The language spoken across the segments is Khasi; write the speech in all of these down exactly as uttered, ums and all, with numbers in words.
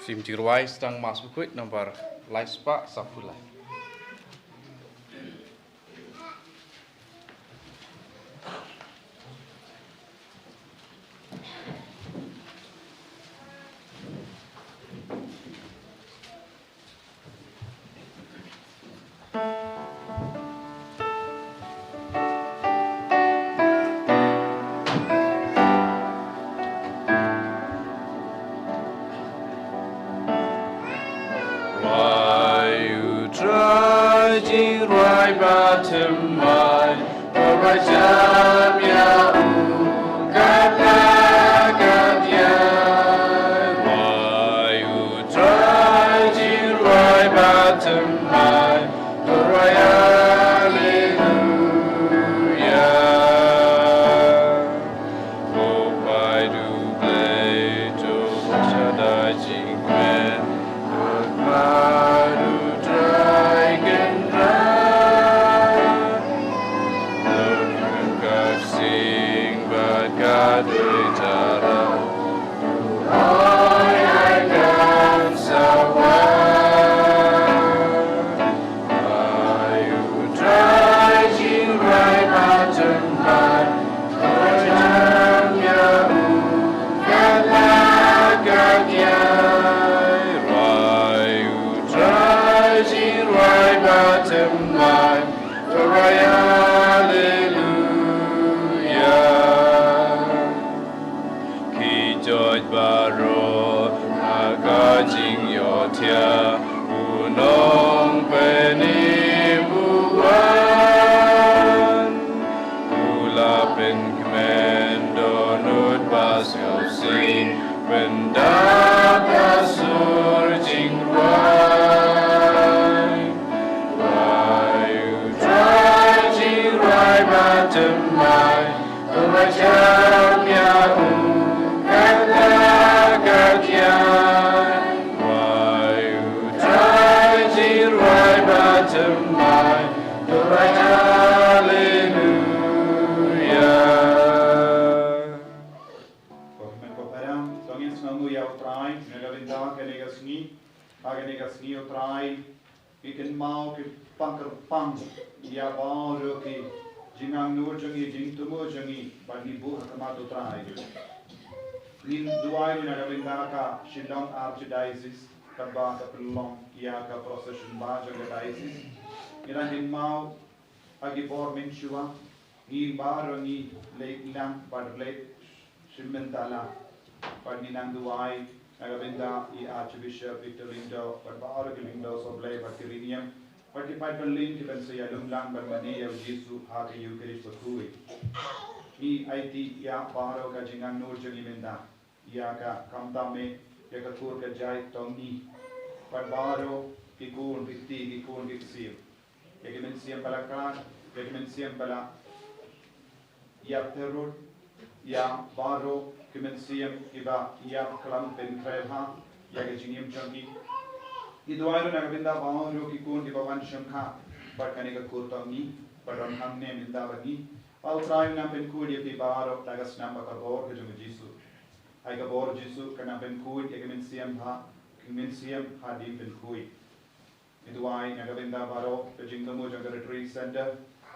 Sim jingrwai Sdang Mass Bakhuid number lai spah saphew lai. Rwai u Trai, jingrwai ba thymmai, rwai jam ïa u katba kat ïa. Rwai u Trai, jingrwai ba thymmai, rwai Alleluia. Ko Blei, U Blei jong shaddai jingkmen, bad U Trai Kynrad. Lut ka ksing bad ka dei tara, oi ai kan sawa. Rwai u Trai, jingrwai ba thymmai, rwai jam ïa u katba kat ïa. Rwai u Trai, jingrwai ba thymmai, rwai Alleluia. Ki joit baroh ha ka jingïohthiah, u Nongpynim u wan. U la pynkmen dohnud ba sngewsih, pyndap ha sur jingrwai. Rwai u Trai, jingrwai ba thymmai, rwai jam ïa u katba kat ïa. Rwai u Trai, jingrwai ba thymmai, rwai Alleluia. Ko hynmen ko para, to ngin sngewnguh ïa u Trai na ka bynta kane ka sngi. Ha kane ka sngi, u Trai, ngi kynmaw, ngi pang kyrpang ïa baroh ki jingangnud jong ngi, jingthmu jong ngi, bad ngi buh ha khmat u Trai. Ngin duwai ruh na ka bynta ka Shillong Archdiocese, kaba ka pynlong ïa ka procession ba jong ka diocese. Ngi dang kynmaw ha ki por mynshuwa, ngi baroh ngi leit lang bad leit shim bynta lang. Bad ngi nang duwai na ka bynta i Archbishop Victor Lyngdoh bad baroh ki lyngdoh sohblei bad ki riewniam bad ki paid bymman ki ban sa ïalum lang ban mane ïa u Jisu ha ka Eucharist bakhuid. Ngi aiti ïa baroh ka jingangnud jong ngi mynta, ïa ka khamtam eh, ïa ka kur ka jait Tony bad baroh ki khun ki kti, ki khun ki ksiew. Ïa ki mynsiem ba la khlad, ïa ki mynsiem ba la ïap tyrut, ïa baroh ki mynsiem kiba ïap khlem pynkhreh bha ïa ka jingim jong ki. Ngi duwai ruh na ka bynta baroh ki khun kiba wan shongkha bad kane ka kur Tony, ba don hangne mynta bad ngi. Ba u Trai un nang pynkhuid ïa phi baroh da ka snam bad ka bor ka jong u Jisu. Ai ka bor Jisu kan nang pynkhuid ïa ki mynsiem bha, ki mynsiem hadien pynkhuid. Ngi duwai na ka bynta baroh ka jingthmu jong ka Retreat Center.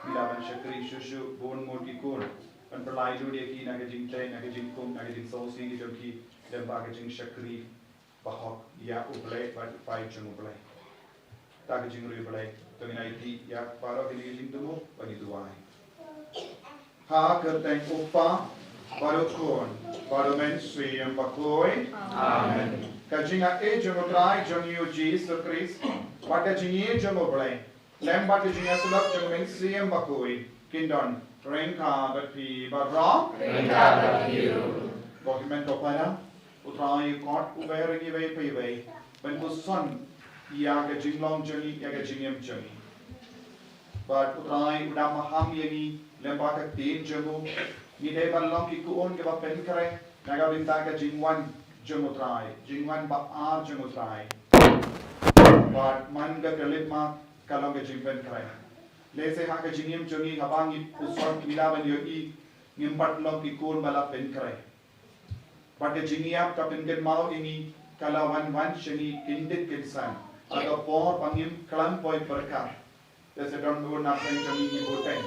Ngi la ban shakri shuh shuh bun ngut ki khun, ban pynlait lut ïa ki na ka jingtei, na ka jingkhum, na ka jingsngewsih ki jong ki, lem bad ka jingshakri bahok ïa u Blei bad u paid jong u Blei. Da ka jingriewblei to ngin aiti ïa baroh kine ki jingthmu, ba ngi duwai. Ha ka kyrteng u Kpa, bad u Khun, bad u Mynsiem Bakhuid. Amen. Ka jingaiei jong u Trai jong ngi u Jisu Khrist, bad ka jingïeit jong u Blei, lem bad ka jingïasyllok jong u Mynsiem Bakhuid, kin don ryngkat bad phi baroh. Ryngkat bad phi ruh. Ko hynmen ko para, u Trai u khot uwei ïa ngi iwei pa iwei ban puson ïa ka jinglong jong ngi, ïa ka jingim jong ngi. Bad u Trai u dap maham ïa ngi lem bad ka ktien jong u. Ngi dei ban long ki khun kiba pynkhreh na ka bynta ka jingwan jong u Trai, jingwan ba ar jong u Trai. Bad man ka khyllipmat ka long ka jingpynkhreh. Lehse ha ka jingim jong ngi haba ngi puson ngi lah ban ïohi ngim pat long ki khun ba la pynkhreh. Bad ka jingïap ka pynkynmaw ïa ngi ka la wan wan sha ngi kyndit kynsan. Ha ka por ba ngim khlem poi pyrkhat, te sa don bun na pdeng jong ngi ngi bud teng,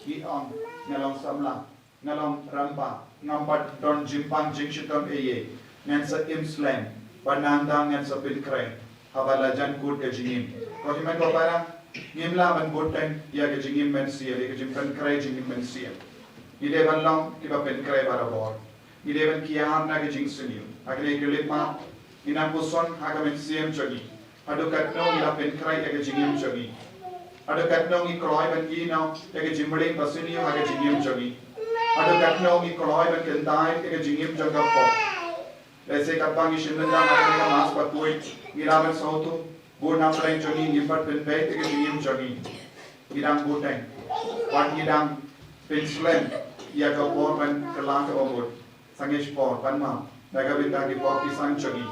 ngi ong, nga long samla, nga long rangbah, ngam pat don jingpang jingshitom ei ei, ngan sa im slem, bad nangta ngan sa pynkhreh haba la jan kut ka jingim. Ko hynmen ko para, ngim lah ban bud teng ïa ka jingim mynsiem, ïa ka jingpynkhreh jingim mynsiem. Ngi dei ban long kiba pynkhreh barabor. Ngi dei ban kiar na ka jingsniew. Ha kane ka lip map, ngi nang puson ha ka mynsiem jong ngi, haduh katno ngi la pynkhreh ïa ka jingim jong ngi. Haduh katno ngi kloi ban ïehnoh ïa ka jingmyntoi ba sniew ha ka jingim jong ngi. Haduh katno ngi kloi ban kyntait ïa ka jingim jong ka pop. Lehse katba ngi shim bynta ha kane ka Mass bakhuid, ngi lah ban sngewthuh, bun na pdeng jong ngi ngim pat pynbeit ïa ka jingim jong ngi. Ngi dang bud teng, wat ngi dang pynslem ïa ka por ban kylla kaba mut. Sangeh por ban map na ka bynta ki pop ki san jong ngi.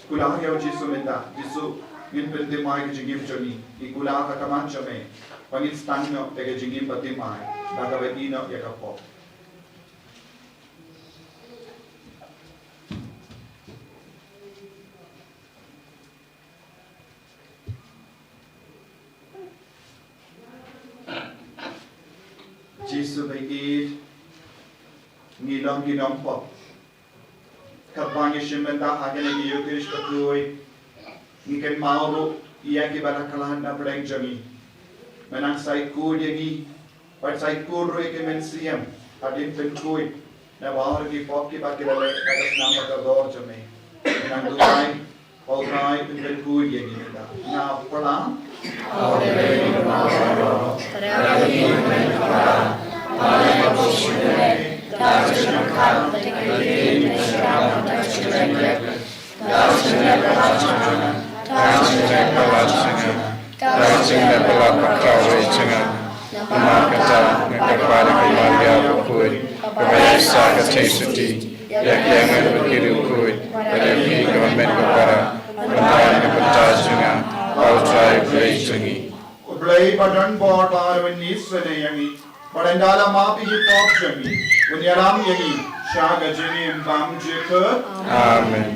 Kular ïa u Jisu mynta, Jisu, ngin pynthymmai ka jingim jong ngi. Ngi kular ha ka mon jong me ba ngin sdang noh ïa ka jingim ba thymmai, ba kaba ïehnoh ïa ka pop. Jisu ba ïeit, ngi long ki nongpop. Katba ngi shim bynta ha kane ka Eukharist bakhuid, ngi kynmaw ruh ïa kiba la khlad na pdeng jong ngi. Me nang sa khuid ïa ngi, bad sa khuid ruh ïa ki mynsiem hadien pynkhuid na bynta ki pop kiba ki la leh ha ka snam bakordor jong me. Me nang duwai, Paul Trai, pynbeit khuid ïa ngi mynta. Nga pla. Namar kata nga kyrpad ïa ka Maria bakhuid, kaba ïaisah ka jingsuti ïa ki angel bad ki riewkhuid, bad ïa phi ko hynmen ko para, bad ïa ka bynta jong nga, ha u Trai U Blei jong ngi. U Blei ba don bor ba un ïasnoh ïa ngi, bad ynda la map ïa ki pop jong ngi, un ïalam ïa ngi sha ka jingim bymjukut. Amen.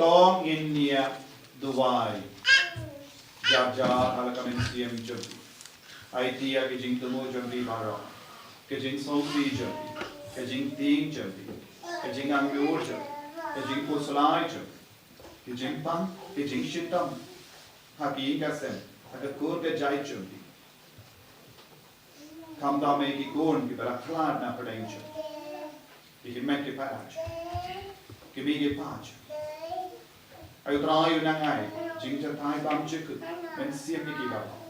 Ong ngin ïa duwai. Jar jar ha la ka mynsiem jong phi. Aiti ïa ki jingthmu jong phi baroh. Ki jingsngewsih jong phi. Ki jingtieng jong phi. Ki jingangnud jong phi. Ki jingphuslai jong phi. Ki jingpang, ki jingshitom. Ha ki ïing ka sem, ha ka kur ka jait jong phi. Khamtam ïa ki khun kiba la khlad na pdeng jong phi. Ki kmie ki para jong phi. Ki mei ki pa jong phi. Ai U Trai u nang ai jingjynthei bymjukut mynsiem ïa ki baroh.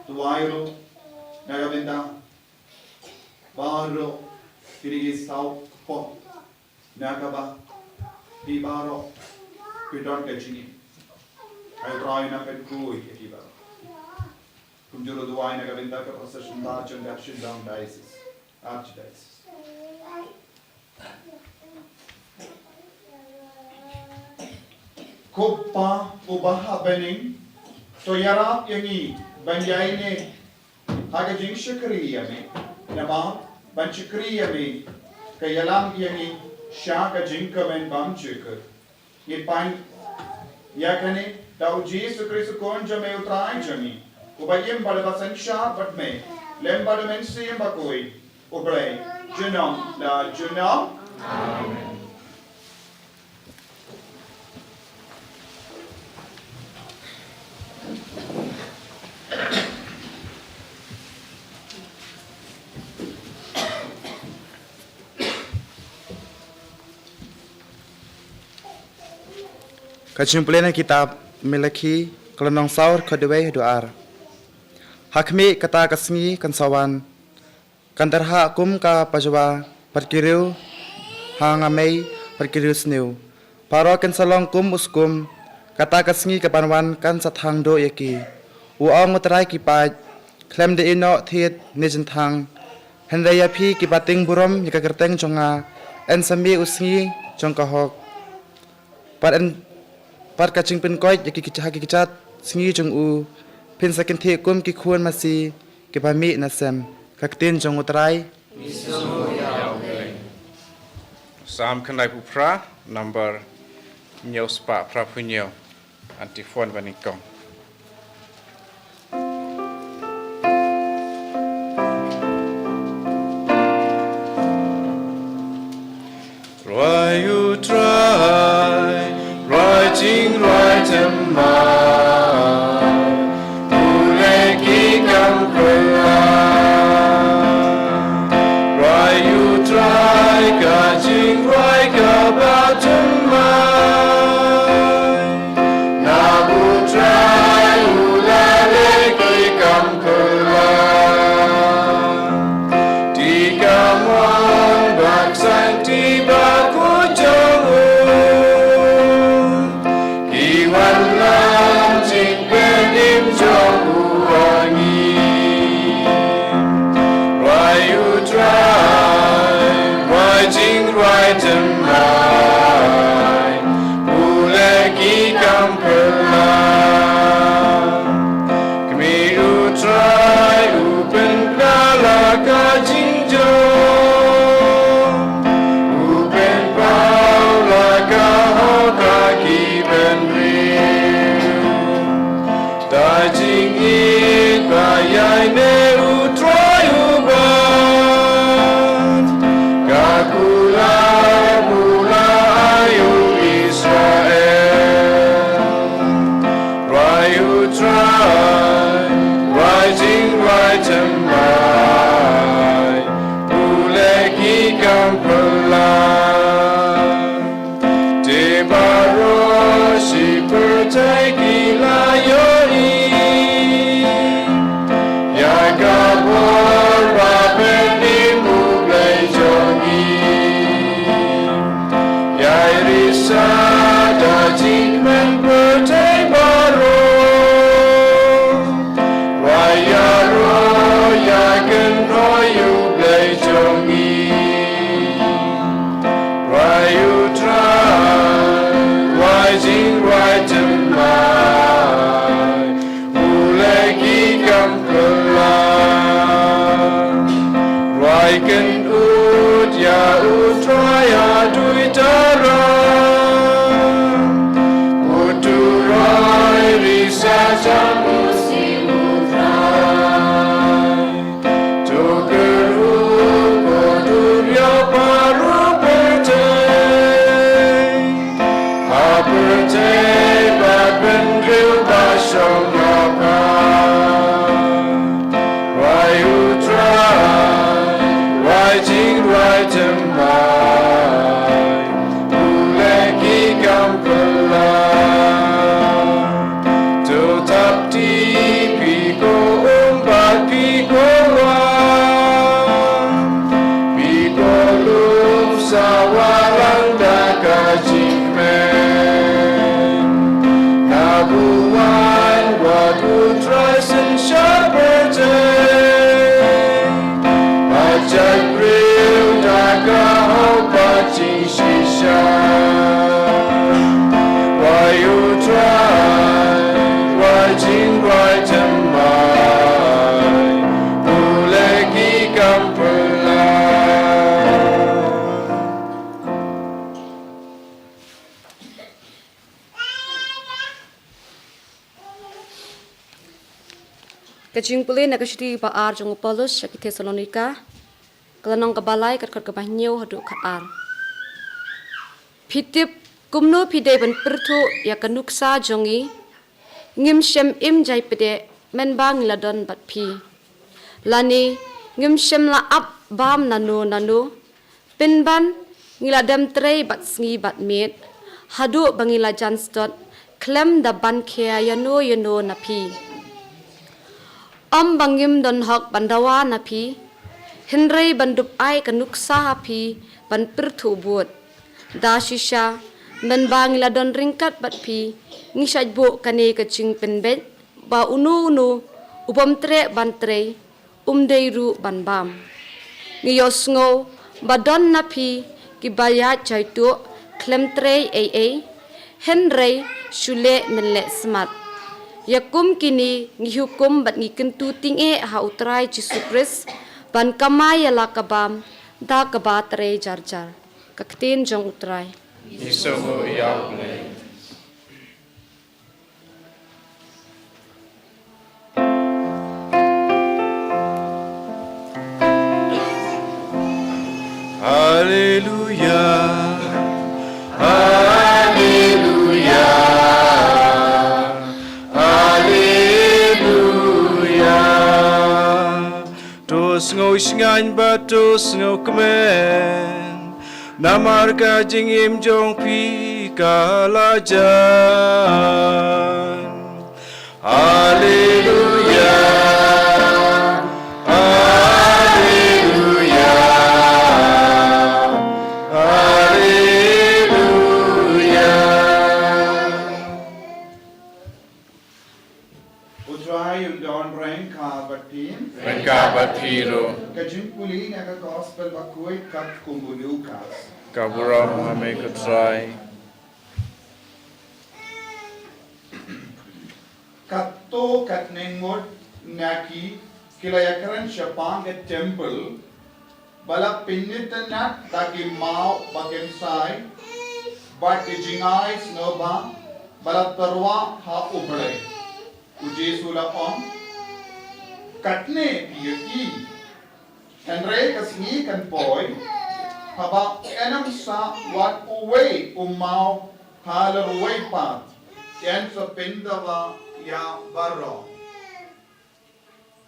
Duwai ruh na ka bynta baroh kine ki saw kpoh na kaba phi baroh phi don ka jingim. Ai U Trai u nang pynkup ïa ki baroh. Kumjuh ruh duwai na ka bynta ka procession ba jong ka Shillong Diocese, Archdiocese. Ko Pa uba ha bneng, to ïarap ïa ngi ban ïaineh ha ka jingshakri ïa me, namar ban shakri ïa me ka ïalam ïa ngi sha ka jingkmen bymjukut. Ngi pan ïa kane da U Jisu Khrist U Khun jong me U Trai jong ngi, uba im bad uba synshar bad me lem bad U Mynsiem Bakhuid, U Blei junom la junom. Amen. Ka jingpule na kitab Malakhi, ka lynnong saw, dkhot wei haduh ar. Ha khmih, kata ka sngi kan sa wan, kan tyrhah kum ka pajwa bad ki riew hangamei bad ki riewsniew. Baroh kin sa long kum u skum. Kata ka sngi kaban wan kan sa thang duh ïa ki. U ong U Trai ki paid, khlem da ïehnoh thied ne jynthang. Hynrei ïa phi kiba tieng burom ïa ka kyrteng jong nga, yn sa mih u sngi jong ka hok bad yn, bad ka jingpynkoit ïa ki, ha ki kjat sngi jong u. Phin sa kynthih kum ki khun masi kiba mih na sem. Ka ktien jong U Trai. Psalm khyndaiphew phra, number hynñiew spah phraphew hynñiew. Antiphon ba nyngkong. Rwai U Trai, rwai jingrwai thymmai, pule ki kam phylla. Rwai U Trai ka jingrwai kaba thymmai. Na U Trai u la leh ki kam phylla. Ti ka mon bad sangti bakhuid jong u, ki wanlam jingpynim jong u ha ngi. Rwai U Trai, rwai jingrwai thymmai, pule ki kam phylla. Khmih, U Trai u pynkylla ka jingjop, u pynpaw la ka hok ha ki bynriew. Da jingïeit ba ïaineh U Trai u bat, ka kular u la ai u Israel. Rwai U Trai, rwai jingrwai thymmai, pule ki kam phylla. Te baroh shi pyrthei ki la ïohi ïa ka bor ba pynim U Blei jong ngi. Ïai risa da jingkmen pyrthei baroh. Rwai ïaroh ïakynhoi U Blei jong ngi. Rwai U Trai, rwai jingrwai thymmai, pule ki kam phylla. Rwai kynud ïa U Trai ha dui tara. Ka jingpule na ka shithi ba ar jong u Paulus sha ki Thessalonika, ka lynnong kaba lai, ka dkhot kaba hynñiew haduh khatar. Phi tip kumno phi dei ban pyrthuh ïa ka nuksa jong ngi. Ngim shym im jai pdeng mynba ngi la don bad phi, lane ngim shym la ap bam nano nano. Pynban ngi la dem trei bad sngi bad miet, haduh ba ngi la jan sdot khlem da ban khia ïano ïano na phi. Ym ba ngim don hok ban dawa na phi, hynrei ban dup ai ka nuksa ha phi ban pyrthuh bud. Da shisha, mynba ngi la don ryngkat bad phi, ngi shait buh kane ka jingpynbeit ba uno uno u bym treh ban trei, um dei ruh ban bam. Ngi ïohsngew ba don na phi kiba ïaid jaituh khlem trei ei ei, hynrei shu leh mynleh smat. Ïa kum kine ngi hukum bad ngi kyntu tyngeh ha U Trai Jisu Khrist ban kamai ïa la ka bam da kaba trei jar jar. Ka ktien jong U Trai. Ngi sngewbha ïa U Blei. Haleluya. Haleluya. Haleluya. To sngewsngaiñ bad to sngewkmen, namar ka jingim jong phi ka la jan. Haleluya. Haleluya. Haleluya. U Trai un don ryngkat bad phi. Ryngkat bad phi ruh. Ka jingpule na ka Gospel bakhuid katkum u Lukas. Ka burom ha me ko Trai. Katto katne ngut na ki, ki la ïakren shaphang ka temple, ba la pynitynnad da ki maw ba kynsai bad ki jingai sngewbha ba la tyrwa ha U Blei. U Jisu u la ong, katne phi ïohi, hynrei ka sngi kan poi haba yn ym sah wat uwei u maw ha lor uwei pat, yn sa pyndawa ïa baroh.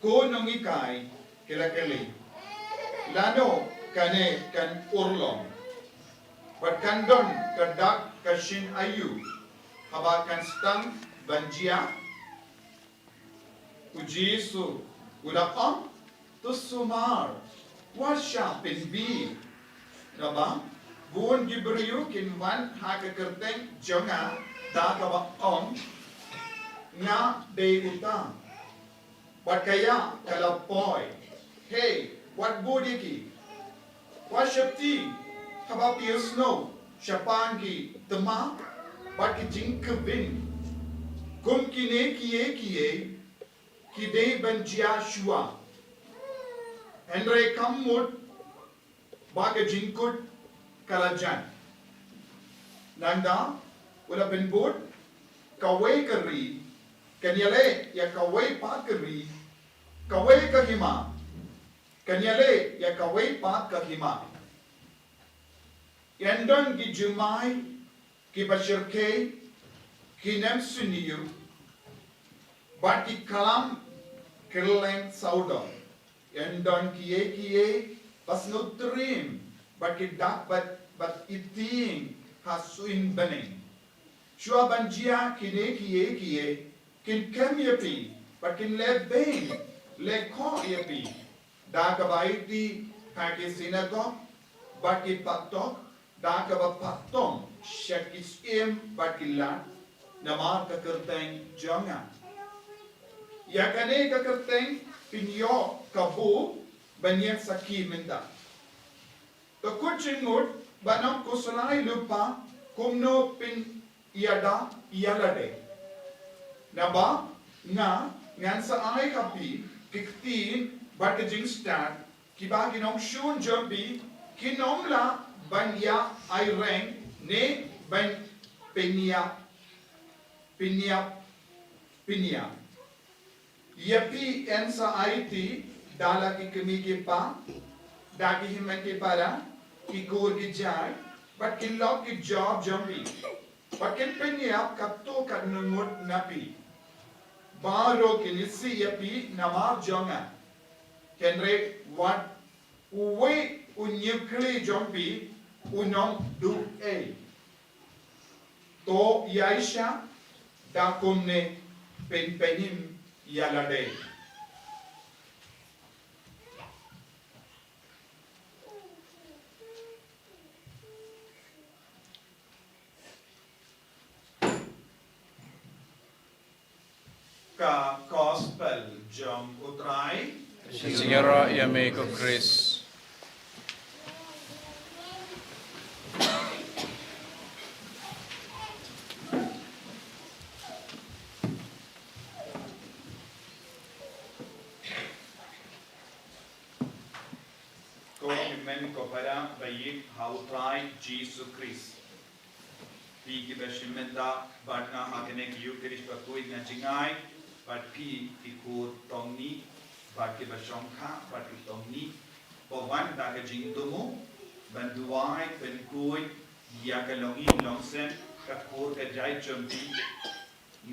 Ko nonghikai, ki la kylli, lano kane kan urlong? Bad kan don ka dak ka shin aïu haba kan sdang ban jia? U Jisu u la ong, to sumar, wat shah pynbit. Naba bun ki briew kin wan ha ka kyrteng jong nga da kaba ong, nga dei uta. Bad ka ïa ka la poi. Hei, wat bud ïa ki. Wat sheptieng haba phi ïohsngew shaphang ki thma bad ki jingkhyrwit kum kine kiei kiei, ki dei ban jia shuwa. Hynrei kam mut ba ka jingkut ka la jan. Nangta u la pynbud, kawei ka ri kan ïaleh ïa kawei pat ka ri, kawei ka hima kan ïaleh ïa kawei pat ka hima. Yn don ki jumai kiba shyrkhei, ki nym sniew, bad ki klam kylleng sawdong. Yn don kiei kiei ba sngewtriem, bad ki dak bad, bad itieng ha suiñ bneng. Shuwa ban jia kine kiei kiei, kin kem ïa phi, bad kin leh beiñ leh khoh ïa phi da kaba aiti ha ki sinagog bad ki patok, da kaba patom sha ki syiem bad ki lad namar ka kyrteng jong nga. Ïa kane ka kyrteng phin ïoh kabu ban ïeng sakhi mynta. To kut jingmut ban ym khuslai lypa kumno phin ïada ïa lade. Naba nga, ngan sa ai ha phi ki ktien bad ki jingstad, kiba ki nongshun jong phi kin ym lah ban ïa aireng ne ban pynïap, pynïap, pynïap. Ïa phi yn sa aiti da la ki kmie ki kpa, da ki hynmen ki para, ki kur ki jait, bad ki lok ki jor jong phi. Bad kin pynïap katto katne ngut na phi. Baroh kin isih ïa phi namar jong nga. Hynrei wat uwei u ñiewkhlieh jong phi un ym duh ei. To ïaishah da kumne pynpynim ïa lade. Ka Gospel jong U Trai. Shisha ïa me ko Khrist. Ko hynmen ko para ba ïeit ha U Trai Jisu Khrist. Phi kiba shim bynta bad nga ha kane ka Ïukharist bakhuid na jngai, bad phi ki kur tong ni, bad kiba shongkha bad ki tong ni, ba wan da ka jingthmu ban duwai pynkhuid ïa ka longïing longsem, ka kur ka jait jong phi,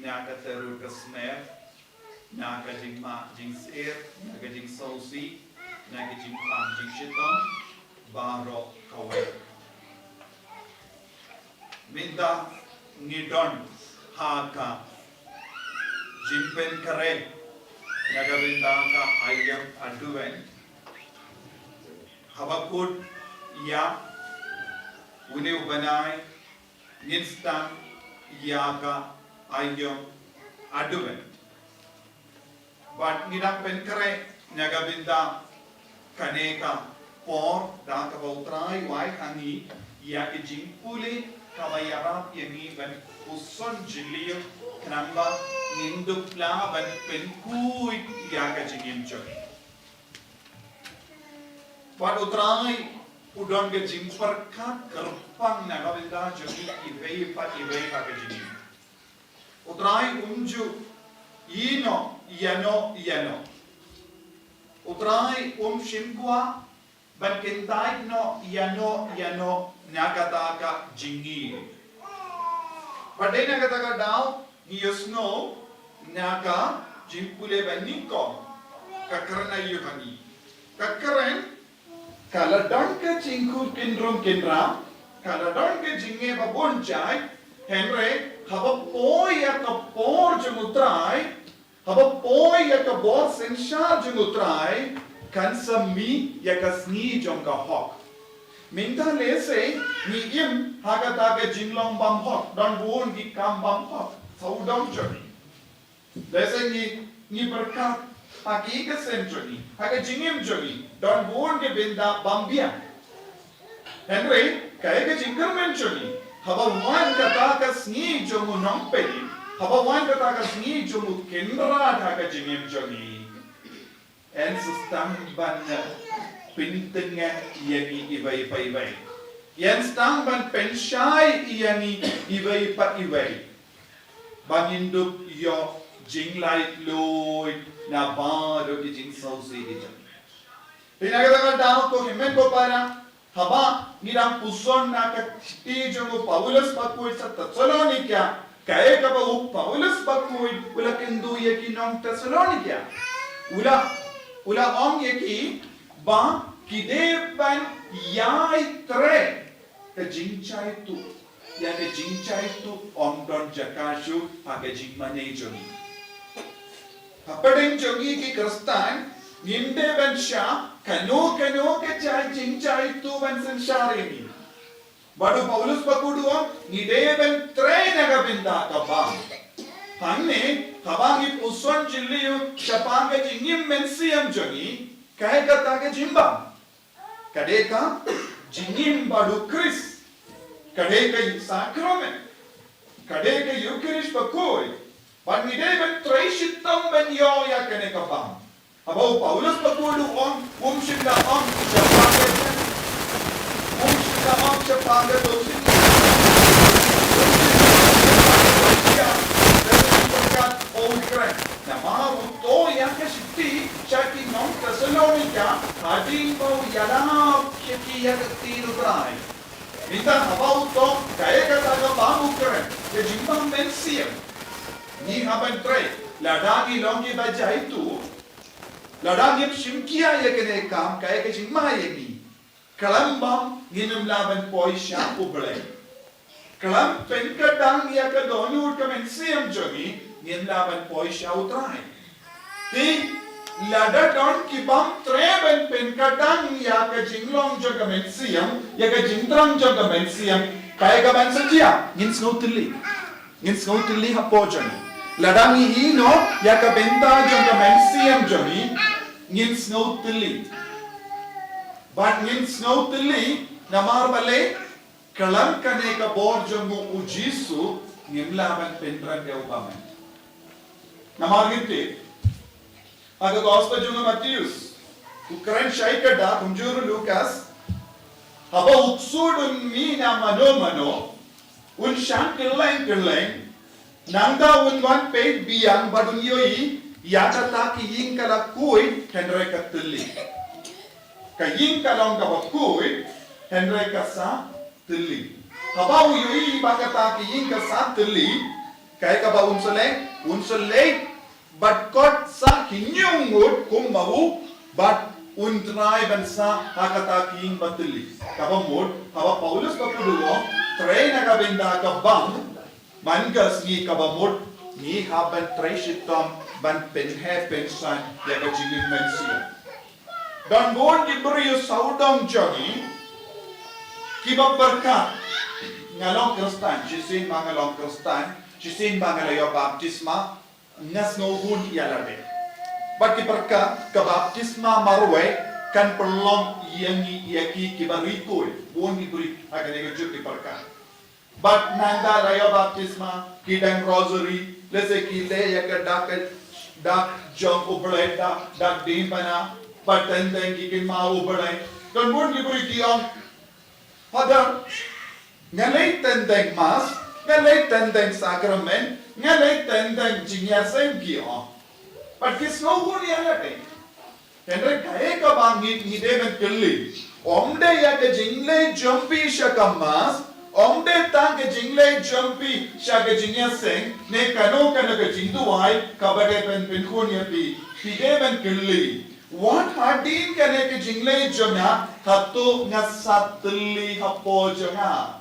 na ka tyrwa ka smer, na ka jingma jingsir, na ka jingsngewsih, na ka jingpang jingshitom baroh kawei. Mynta ngi don ha ka jingpynkhreh na ka bynta ka aïom Advent. Haba kut ïa une u bnai ngin sdang ïa ka aïom Advent. Bad ngi dang pynkhreh na ka bynta kane ka por da kaba U Trai u ai ha ngi ïa ka jingpule kaba ïarap ïa ngi ban puson jylliew khnang ba ngin dup lah ban pynkhuid ïa ka jingim jong ngi. Bad U Trai u don ka jingpyrkhat kyrpang na ka bynta jong ngi iwei pa iwei ha ka jingim. U Trai um ju ïehnoh ïano ïano. U Trai um shim kwah ban kyntait noh ïano ïano na kata ka jingïeit. Bad dei na kata ka daw ngi ïohsngew na ka jingpule ba nyngkong ka kren ïa u hangne. Ka kren ka la don ka jingkhuid kynrum kynram, ka la don ka jingeh ba bun jait, hynrei haba poi ïa ka por jong U Trai, haba poi ïa ka bor synshar jong U Trai, kan sa mih ïa ka sngi jong ka hok. Mynta lehse ngi im ha kata ka jinglong bym hok, don bun ki kam bym hok sawdong jong ngi. Lehse ngi, ngi pyrkhat ha ki ka seng jong ngi, ha ka jingim jong ngi, don bun ki bynta bym biang. Hynrei kaei ka jingkyrmen jong ngi, haba wan kata ka sngi jong U Nongpynim, haba wan kata ka sngi jong U Kynrad ha ka jingim jong ngi, yn sa sdang ban pyntngen ïa ngi iwei pa iwei. Yn sdang ban pynshai ïa ngi iwei pa iwei. Ba ngin dup ïoh jinglaitluid na baroh ki jingsngewsih ki jong ngi. Te na kata ka daw ko hynmen ko para, haba ngi dang puson na ka shithi jong u Paulus bakhuid sha Thessalonika, kaei kaba u Paulus bakhuid u la kyntu ïa ki nong Thessalonika. U la, u la ong ïa ki ba ki dei ban ïai trei ka jingshai tuh. Ïa ka jingshai tuh ym don jaka shuh ha ka jingmane jong ngi. Hapdeng jong ngi ki Khristan, ngim dei ban shah kano kano ka jait jingshai tuh ban synshar ïa ngi. Bad u Paulus bakhuid u ong, ngi dei ban trei na ka bynta ka bam. Hangne, haba ngi puson jylliew shaphang ka jingim mynsiem jong ngi, kaei kata ka jingbam? Ka dei ka jingim bad u Khrist. Ka dei ka sakramen. Ka dei ka Ïukharist bakhuid. Bad ngi dei ban trei shitom ban ïoh ïa kane ka bam. Haba u Paulus bakhuid u ong, um shym la ong shaphang ka, um shym la ong shaphang ka dustur. Um shym la ong shaphang ka dustur. Namar u to ïa hadien ba u ïalap ïa ki ïa ka ktien U Trai. Mynta haba u tok kaei kata ka bam u kren, ka jingbam mynsiem. Ngi hap ban trei, lada ngi long kiba jaituh, lada ngim shim khia ïa kane ka kam, kaei ka jingma ïa ngi? Khlem bam ngin ym lah ban poi sha U Blei. Khlem pynkyrdan ïa ka dohnud ka mynsiem jong ngi, ngim lah ban poi sha U Trai. Te lada don ki bym treh ban pynkyrdan ïa ka jinglong jong ka mynsiem, ïa ka jingthrang jong ka mynsiem, kaei kaban sa jia? Ngin sngew thylli. Ngin sngew thylli hapoh jong ngi. Lada ngi ïeh noh ïa ka bynta jong ka mynsiem jong ngi, ngin sngew thylli. Bad ngin sngew thylli namar balei? Khlem kane ka bor jong u Jisu ngim lah ban pynrem ïa u bymman. Namar ngi tip ha ka gospel jong u Mathaios, u kren shaei ka dak, kumjuh ruh Lukas, haba u ksuid un mih na mano mano, un shang kylleng kylleng, nangta un wan peit biang bad un ïohi ïa kata ka ïing ka la khuid hynrei ka thylli. Ka ïing ka long kaba khuid hynrei ka sa thylli. Haba u ïohi ba kata ka ïing ka sa thylli, kaei kaba un sa leh? Un sa leit bad kot sah ki hynñiew ngut kum ma u bad un trai ban sah ha kata ka ïing ba thylli. Kaba mut, haba Paulus bakhuid u ong, trei na ka bynta ka bam, man ka sngi kaba mut ngi hap ban trei shitom ban pynheh pynsan ïa ka jingim mynsiem. Don bun ki briew sawdong jong ngi kiba pyrkhat, nga long Khristan, shisien ba nga long Khristan, shisien ba nga la ïoh baptisma, nga sngewhun ïa lade. Bad ki pyrkhat ka baptisma marwei kan pynlong ïa ngi ïa ki kiba ri khuid. Bun ki briew ha kane ka juk ki pyrkhat. Bad nangta la ïoh baptisma, ki dang rosary, lehse ki leh ïa ka dak, dak jong U Blei, dak, dak diengphna, bad teng teng ki kynmaw U Blei. Don bun ki briew ki ong, Father, nga leit teng teng mass, nga leit teng teng sakramen, nga leit teng teng jingïaseng, ki ong. Bad ki sngewhun ïa lade. Hynrei kaei kaba ngi, ngi dei ban kylli, ym dei ïa ka jingleit jong phi sha ka mass, ym dei tang ka jingleit jong phi sha ka jingïaseng, ne kano kano ka jingduwai kaba dei ban pynkhun ïa phi. Phi dei ban kylli, wat hadien kane ka jingleit jong nga, hato nga sah thylli hapoh jong nga?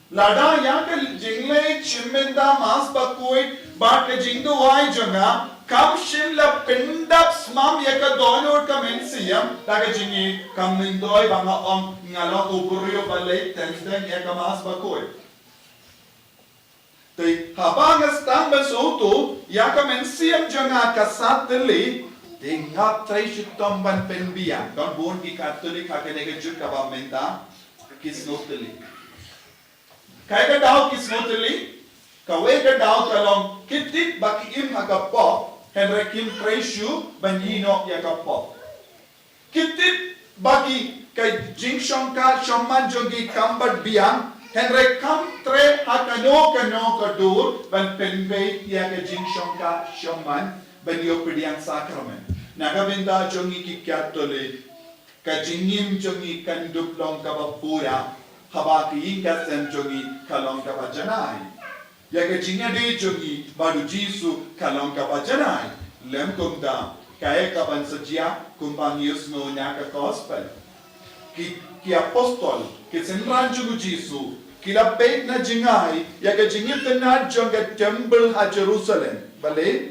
Lada ïa ka jingleit shim bynta mass bakhuid bad ka jingduwai jong nga kam shym la pyndap smam ïa ka dohnud ka mynsiem, da ka jingim kam myntoi ba nga ong nga long u briew ba leit teng teng ïa ka mass bakhuid. Te haba nga sdang ban sngewthuh ïa ka mynsiem jong nga ka sah thylli, te nga trei shitom ban pynbiang. Don bun ki Katholik ha kane ka juk kaba mynta ki sngew thylli. Kaei ka daw ki sngew thylli? Kawei ka daw ka long ki tip ba ki im ha ka pop, hynrei kim trei shuh ban ïeh noh ïa ka pop. Ki tip ba ki, ka jingshongkha shongman jong ki kam bat biang, hynrei kam treh ha kano kano ka dur ban pynbeit ïa ka jingshongkha shongman ban ïoh pdiang sakramen. Na ka bynta jong ngi ki Katholik, ka jingim jong ngi kan dup long kaba pura haba ka ïing ka sem jong ngi ka long kaba janai. Ïa ka jingïadei jong ngi bad u Jisu ka long kaba janai. Lym kumta, kaei kaban sa jia? Kumba ngi ïohsngew na ka gospel, ki, ki apostol, ki synran jong u Jisu, ki la peit na jngai ïa ka jingitynnad jong ka temple ha Jerusalem. Balei?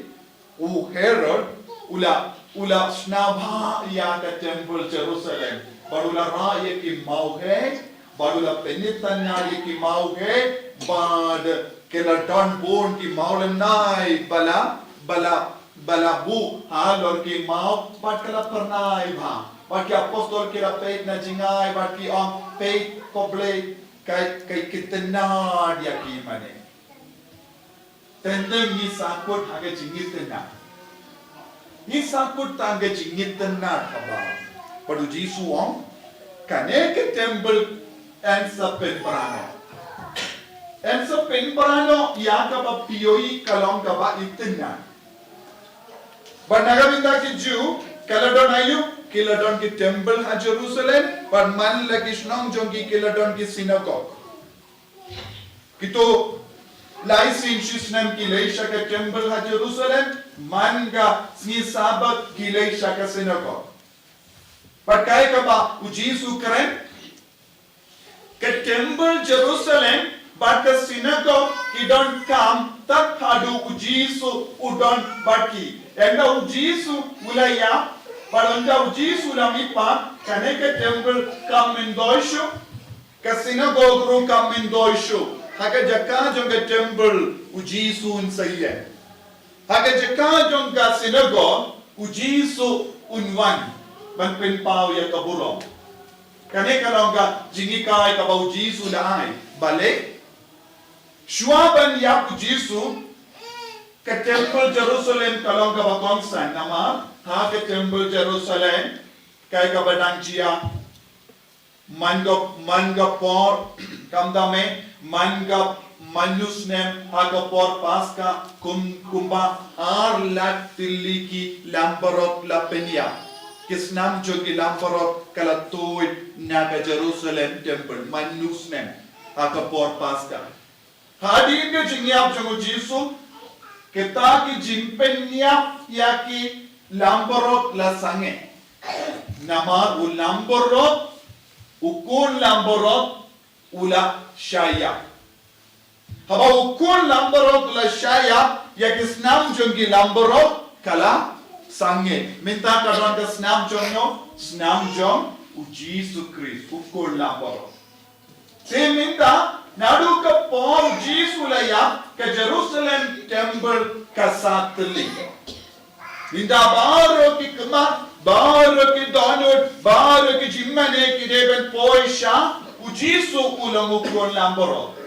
U Herod u la, u la shna bha ïa ka temple Jerusalem, bad u la rah ïa ki mawhei, bad u la pynitynnad ïa ki mawhei, bad ki la don bun ki mawlynnai ba la, ba la, ba la buh halor ki maw, bad ki la phyrnai bha. Bad ki apostol ki la peit na jngai bad ki ong, peit, ko Blei, ka, ka itynnad ïa ki mane. Teng teng ngi sahkut ha ka jingitynnad. Ngi sahkut tang ka jingitynnad kaba. Bad u Jisu u ong, kane ka temple yn sa pynpra noh. Yn sa pynpra noh ïa kaba phi ïohi ka long kaba itynnad. Bad na ka bynta ki Jiw, Ka la don aïu? Ki la don ki temple ha Jerusalem, bad man la ki shnong jong ki ki la don ki synagogue. Kito lai sien shi snem ki leit sha ka temple ha Jerusalem, man ka sngi Sabbath ki leit sha ka synagogue. Bad kaei kaba u Jisu u kren, ka temple Jerusalem bad ka synagogue ki donkam tad haduh u Jisu u don bad ki. Ynda u Jisu u la ïap, bad ynda u Jisu u la mihpat, kane ka temple kam myntoi shuh, ka synagogue ruh kam myntoi shuh. Ha ka jaka jong ka temple u Jisu un sa ïeng. Ha ka jaka jong ka synagogue u Jisu un wan ban pynpaw ïa ka burom. Kane ka long ka jinghikai kaba u Jisu u la ai. Balei? Shuwa ban ïap u Jisu, ka temple Jerusalem ka long kaba kongsan, namar ha ka temple Jerusalem kaei kaba dang jia, man ka, man ka por, khamtam eh, man ka, man u snem ha ka por Paska, kum, kumba ar lak tylli ki langbrot la pynïap. Ki snam jong ki langbrot ka la tuid na ka Jerusalem temple man u snem ha ka por Paska. Hadien ka jingïap jong u Jisu, kita ki jingpynïap ïa ki langbrot la sangeh. Namar u langbrot, u khun langbrot u la shah ïap. Haba u khun langbrot u la shah ïap, ïa ki snam jong ki langbrot ka la sangeh. Mynta ka don ka snam jong no, snam jong u Jisu Khrist, u khun langbrot. Te mynta, naduh ka por u Jisu u la ïap, ka Jerusalem temple ka sah tylli. Mynta baroh ki khmat, baroh ki dohnud, baroh ki jingmane ki dei ban poi sha u Jisu u long u khun langbrot.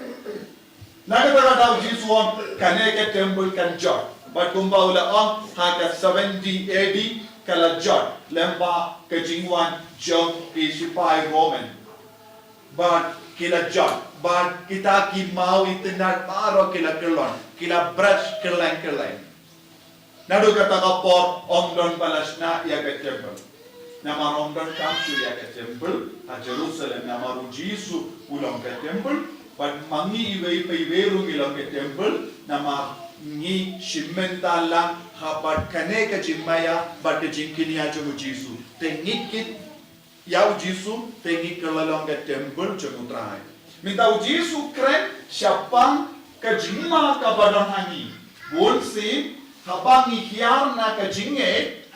Na kata ka daw u Jisu u ong kane ka temple kan jot. Bad kumba u la ong ha ka seventy A D ka la jot. Lem bad ka jingwan jong ki shipai Roman. Bad ki la jot, bad kita ki maw itynnad baroh ki la kyllon, ki la bret kylleng kylleng. Naduh kata ka por ym don ba la shna ïa ka temple. Namar ym don kam shuh ïa ka temple ha Jerusalem, namar u Jisu u long ka temple, bad ma ngi iwei pa iwei ruh ngi long ka temple, namar ngi shim bynta lang ha bad kane ka jingmaïa bad ka jingkñia jong u Jisu. Te ngi kit ïa u Jisu, te ngi kylla long ka temple jong u Trai. Mynta u Jisu u kren shaphang ka jingma kaba don ha ngi. Bun sien, haba ngi hiar na ka jingngeit,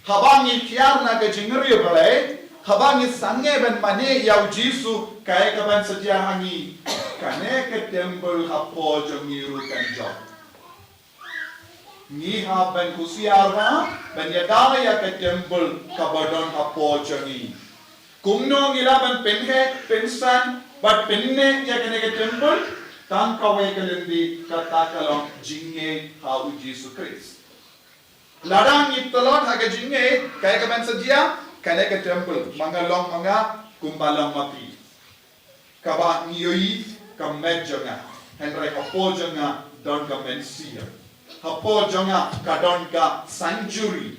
haba ngi hiar na ka jingriewblei, haba ngi sangeh ban mane ïa u Jisu, kaei kaban sa jia ha ngi? Kane ka temple hapoh jong ngi ruh kan jot. Ngi hap ban husiar bha ban ïada ïa ka temple kaba don hapoh jong ngi. Kumno ngi lah ban pynheh, pynsan bad pynneh ïa kane ka temple? Tang kawei ka lynti, kata ka long jingngeit ha u Jisu Khrist. Lada ngi tlot ha ka jingngeit, kaei kaban sa jia? Kane ka temple, ma nga long ma nga, kumba long ma phi. Kaba ngi ïohi ka met jong nga, hynrei hapoh jong nga don ka mynsiem. Hapoh jong nga ka don ka sanctuary.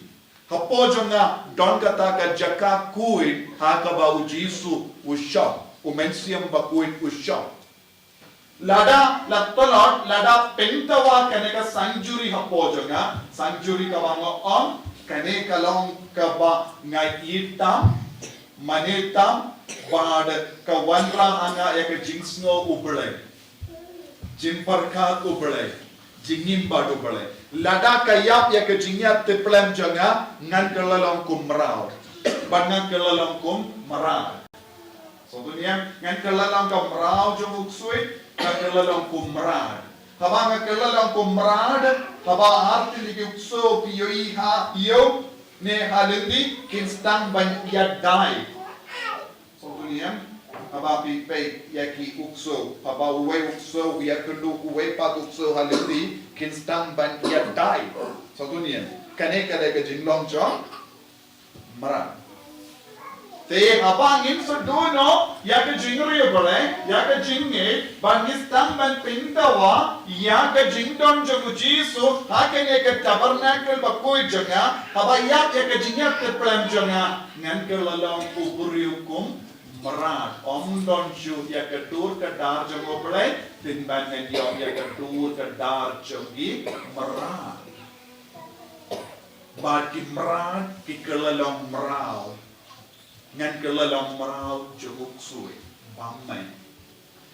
Hapoh jong nga don kata ka jaka khuid ha kaba u Jisu u shong, u Mynsiem Bakhuid u shong. Lada la tlot, lada pyntawa kane ka sanctuary hapoh jong nga, sanctuary kaba nga ong, kane ka long kaba nga ïeit tam, mane tam, bad ka wanrah ha nga ïa ka jingsngew U Blei, jingpyrkhat U Blei, jingim bad U Blei. Lada ka ïap ïa ka jingïatiplem jong nga, ngan kylla long kum mraw, bad ngan kylla long kum mrad. Sngewthuh ne em, ngan kylla long ka mraw jong u ksuid, ngan kylla long kum mrad. Haba nga kylla long kum mrad, haba ar tylli ki u ksuid ki ïohi ha ïew ne ha lynti, kin sdang ban ïadei. Sngewthuh ne em, haba phi peit ïa ki u ksuid, haba uwei u ksuid u ïakynduh uwei pat u ksuid ha lynti, kin sdang ban ïadei. Sngewthuh ne em, kane ka dei ka jinglong jong mrad. Te haba ngin sa duh noh ïa ka jingriewblei, ïa ka jingngeit, ba ngi sdang ban pyndawa ïa ka jingdon jong u Jisu ha kane ka tabernacle bakhuid jong nga, haba ïap ïa ka jingïap kyrpang jong nga, ngan kylla long u briew kum mrad. Ym don shuh ïa ka dur ka dar jong u Blei, pynban ngan ïoh ïa ka dur ka dar jong ki mrad. Bad ki mrad ki kylla long mraw. Ngan kylla long mraw jong u ksuid bymman.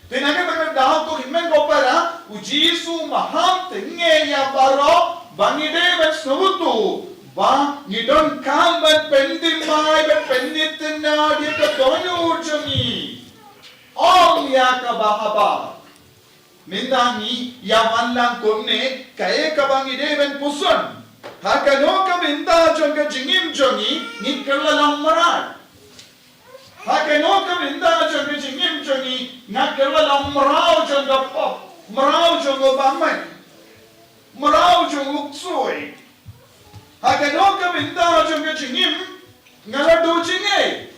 Te na kata ka daw ko hynmen ko para, u Jisu u maham tyngngew ïa baroh ba ngi dei ban sngewthuh ba ngi donkam ban pynthymmai, ban pynitynnad ïa ka dohnud jong ngi. Ym ïa kaba habar. Mynta ngi ïa wan lang kumne, kaei kaba ngi dei ban pyrshang? Ha kano ka bynta jong ka jingim jong ngi ngi kylla long mrad? Ha kano ka bynta jong ka jingim jong ngi nga kylla long mraw jong ka pop, mraw jong u bymman, mraw jong u ksuid? Ha kano ka bynta jong ka jingim nga la duh jingngeit?